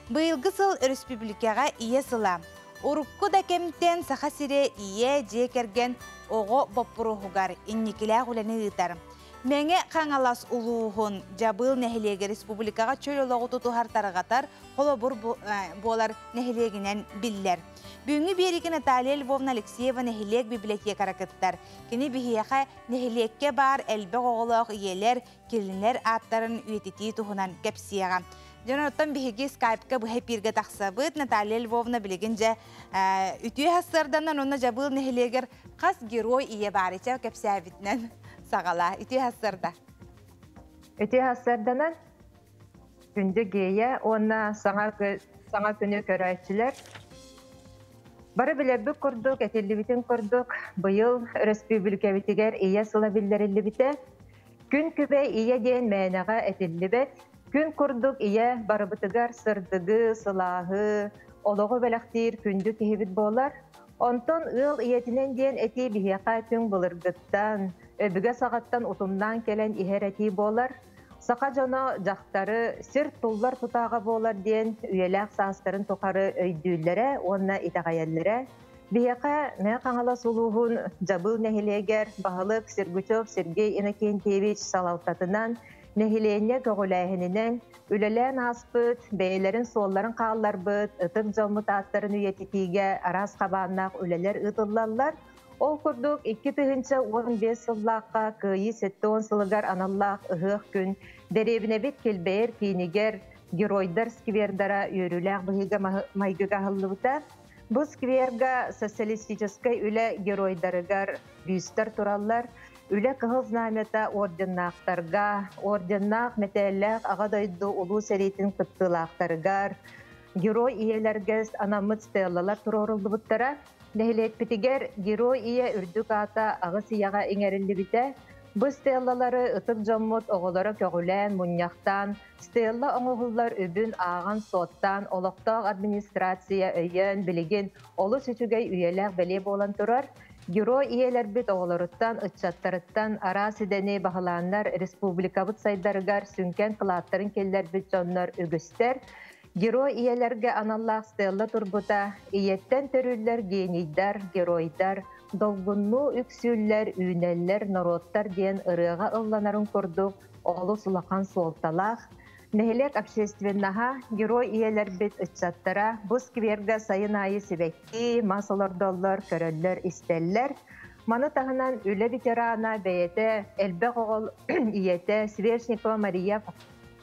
Быйылгы сыл өрөспүүбүлүкэҕэ Ийэ сыла. Урукку да кэмтэн Саха сирэ ийэ, дьиэ кэргэн, оҕо боппуруоһугар инникилээх үлэни ыытар. Мэҥэ Хаҥалас улууһун Дьабыыл нэһилиэгэ республикаҕа чөл олоҕу тутуһар тарҕатар холобур буолар нэһилиэгинэн биллэр. Бүгүҥҥү биэриигэ Наталья Львовна Алексеева нэһилиэк библиотекара кыттар. Кини биһиэхэ нэһилиэккэ баар элбэх оҕолоох ийэлэр, кинилэр ааттарын үйэтитии туһунан кэпсиэҕэ. Дьон оттон биһиги скайпка быһа эпииргэ тахсабыт. Наталья Львовна билигин дьэ үтүө сарсыарданан уонна Дьабыыл нэһилиэгэр хас герой ийэ баар ичэ кэпсээбитинэн саҕала. Үтүө сарсыарда. Үтүө сарсыарданан күндү гея уонна саҥа саҥа күнү көрөөччүлэр. Бары билэрбит курдук, этиллибитин курдук, быйыл өрөспүүбүлүкэбитигэр Ийэ сыла биллэриллибитэ. Күн күбэй ийэ диэн мээнэҕэ этиллибэт. Күн курдук ийэ барыбытыгар сырдыгы, сылааһы, олоҕу бэлэхтиир күндү киһибит буолар. Онтон ыал ийэтинэн диэн этии биһиэхэ түҥ былыргыттан, өбүгэ саҕаттан утумнаан кэлэн иһэр этии буолар. Саха дьоно дьахтары сир туллар тутааҕа буолар диэн үйэлээх саастарын тухары өйдүүллэрэ уонна итэҕэйэллэрэ. Биһиэхэ Мэҥэ Хаҥалас улууһун Дьабыыл нэһилиэгэр баһылык Сергучев Сергей Иннокентьевич салалтатынан нэһилиэнньэ көҕүлээһининэн үлэлээн ааспыт, бэйэлэрин суолларын хаалларбыт ытык дьоммут ааттарын үйэтитиигэ араас хабааннаах үлэлэр ыытыллаллар. Ол курдук, 2015 сыллаахха Кыайыы 70 сылыгар аналлаах ыһыах күн дэриэбинэбит килбэйэр киинигэр Геройдар сквердара үөрүүлээх быһыыга-майгыга аһыллыбыта. Бу скверга социалистическай үлэ геройдарыгар бюстар тураллар. Үлэ Кыһыл Знамята орденнаахтарга, орденнаах мэтээллээх Аҕа дойду Улуу сэриитин кыттыылаахтарыгар, Герой ийэлэргэ анаммыт стеллалар туруоруллубуттара. Нэһилиэкпитигэр Герой Ийэ үрдүк аата аҕыс ийэҕэ иҥэриллибитэ. Бу стеллалары ытык дьоммут оҕолоро көҕүлээн, мунньахтаан, стелла оҥоһуллар үбүн ааҕан-суоттаан, олохтоох администрация өйөөн, билигин олус үчүгэй үйэлээх бэлиэ буолан турар. Герой ийэлэрбит оҕолоруттан, ыччаттарыттан араас идэни баһылааннар республикабыт сайдарыгар сүҥкэн кылааттарын киллэрбит дьоннор үгүстэр. Герой ийэлэргэ аналлаах стелла турбута, ийэттэн төрүүллэр генийдар, геройдар, долгуннуу үксүүллэр, үүнэллэр норуоттар диэн ырыаҕа ылланарын курдук олус улахан суолталаах. Нэһилиэк общественноһа, герой ийэлэрбит ыччаттара бу сквергэ сайын аайы сибэкки, мас олордоллор, көрөллөр-истэллэр. Маны таһынан үлэ ветерана бэйэтэ элбэх оҕол ийэтэ Свешникова Мария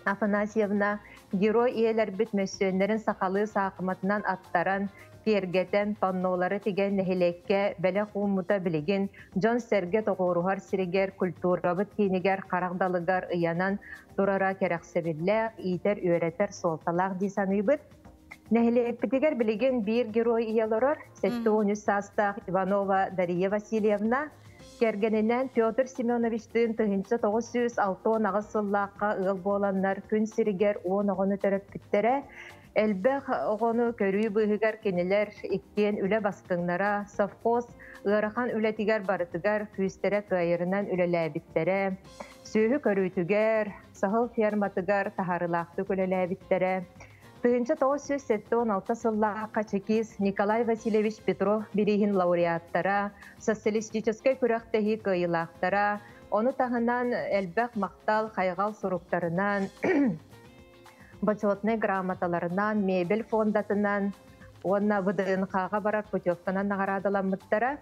Афанасьевна герой ийэлэрбит мөссүөннэрин сахалыы саахыматынан аттаран, киэргэтэн, паннолары тигэн нэһилиэккэ бэлэх ууммута билигин дьон-сэргэ тоҕуоруһар сиригэр, культурабыт киинигэр харах далыгар ыйанан турара кэрэхсэбиллээх, иитэр-үөрэтэр суолталаах дии саныыбыт. Нэһилиэкпитигэр билигин биир герой ийэ олорор, 73 саастаах Иванова Дария Васильевна. Кэргэнинээн Петр Семеновичтыын 1968 сыллаахха ыал буоланнар күн сиригэр 10 оҕону төрөппүттэрэ. Элбэх оҕону көрүү быыһыгар кинилэр иккиэн үлэ бастыҥнара, совхоз ыарахан үлэтигэр барытыгар күүстэрэ кыайарынан үлэлээбиттэрэ. Сүөһү көрүүтүгэр, саһыл ферматыгар таһаарыылаахтык үлэлээбиттэрэ. 1976 сыллаахха чекист Николай Васильевич Петров бирииһин лауреаттара, социалистическай күрэхтэһии кыайыылаахтара, ону таһынан элбэх махтал, хайҕал суруктарынан, бочуотунай грамоталарынан, мебель фондатынан уонна ВДНХ-ҕа барар путевканан наҕараадаламмыттара.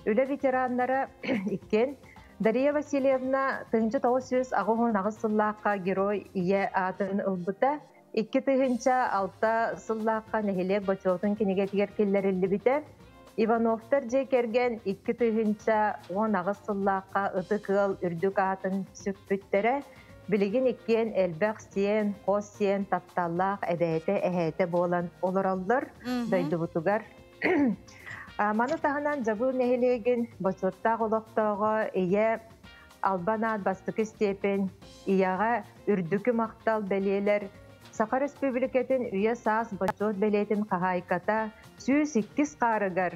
Үлэ ветераннара иккиэн Дария Васильевна 1988 сыллаахха Герой Ийэ аатын ылбыта. 2006 сыллаахха нэһилиэк бочуотун кинигэтигэр киллэриллибитэ. Ивановтар дьиэ кэргэн 2018 сыллаахха Ытык ыал үрдүк аатын сүкпүттэрэ. Билигин иккиэн элбэх сиэн, хос сиэн тапталлаах эбээтэ, эһээтэ буолан олороллор дойдубутугар. Маны таһынан Дьабыыл нэһилиэгин бочуоттаах олохтооҕо ийэ Албан аат бастакы степень, Ийэҕэ үрдүкү махтал бэлиэлэр, Саха Республикатын үйэ саас бочуот бэлиэтин хаһаайката 102 хаарыгар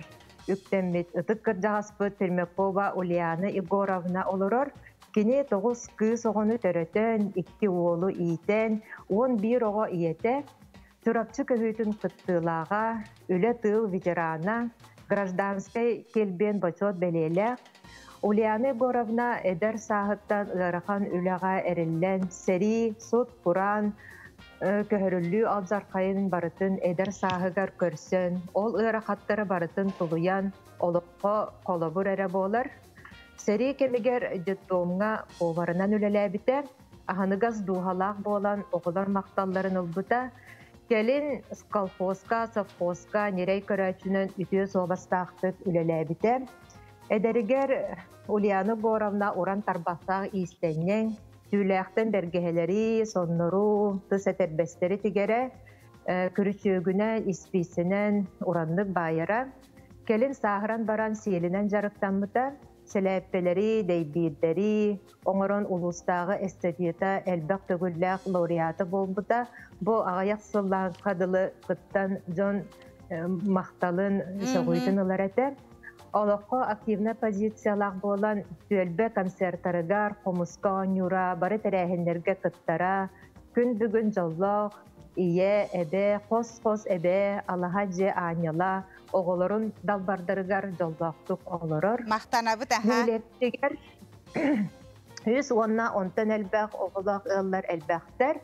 үктэммит ытык кырдьаҕаспыт Пермякова Ульяна Егоровна олорор. Кини тоҕус кыыс оҕону төрөтөн, икки уолу иитэн, 11 оҕо ийэтэ, Чурапчы көһүүтүн кыттыылааҕа, үлэ-тыыл ветерана, гражданскай килбиэн бочуот бэлиэлээх Ульяна Егоровна эдэр сааһыттан ыарахан үлэҕэ эриллэн, сэрии, сут-кураан, көһөрүллүү алдьархайын барытын эдэр сааһыгар көрсөн, ол ыарахаттары барытын тулуйан, олоххо холобур эрэ буолар. Сэрии кэмигэр детдомҥа поварынан үлэлээбитэ, аһыныгас дууһалаах буолан оҕолор махталларын ылбыта. Кэлин колхозка, совхозка ньирэй көрөөччүнэн үтүө суобастаахтык үлэлээбитэ. Эдэригэр Ульяна Егоровна уран тарбахтаах иистэнньэҥ, түүлээхтэн бэргэһэлэри, соннору, тыс этэрбэстэри тигэрэ, күрүчүөгүнэн, испииссэнэн ураннык баайара. Кэлин сааһыран баран сиэлинэн дьарыктаммыта, сэлээппэлэри, дэйбиирдэри оҥорон улуустааҕы эстафета элбэх төгүллээх лауреата буолбута. Бу аҕыйах сыллаахха дылы кыттан дьон махталын, сөҕүүтүн ылар этэ. Олоххо активнай позициялаах буолан, түөлбэ концертарыгар, хомуска оонньуура, бары тэрээһиннэргэ кыттара, күн бүгүн дьоллоох ийэ, эбэ, хос-хос эбэ, алаһа дьиэ аанньала, оҕолорун далбардарыгар дьоллоохтук олорор. Махтанабыт, аха. Нэһилиэктигэр үс уонна онтон элбэх оҕолоох ыаллар элбэхтэр.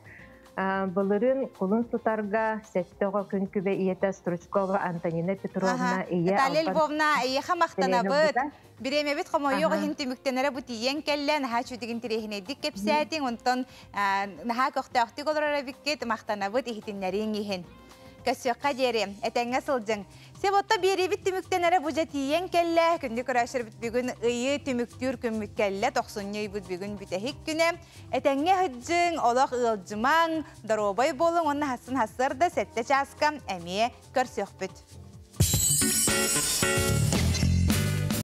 Былырыын кулун тутарга сэттэ оҕо күн күбэ ийэтэ Стручкова Антонина Петровна ийэ Наталья Львовна, эйиэхэ махтанабыт. Бириэмэбит хомойуох иһин түмүктэнэрэ бу тиийэн кэллэ. Наһаа үчүгэй интэриэһинэйдик кэпсээтиҥ. Онтон наһаа көхтөөхтүк олорор эбиккит. Махтанабыт иһитиннэрииҥ иһин. Көссүөххэ диэри, этэҥҥэ сылдьыҥ. Себотто биэриибит түмүктэнэрэ бу дьэ тиийэн кэллэ. Күндү көрөөччүлэрбит бүгүн ыйы түмүктүүр күммүт кэллэ. Тохсунньу ыйбыт бүгүн бүтэһик күнэ. Этэҥҥэ сылдьыҥ, олох ыалдьымаҥ, доруобай буолуҥ уонна хассын хассыарда сэттэ чааска эмиэ көрсүөхпүт.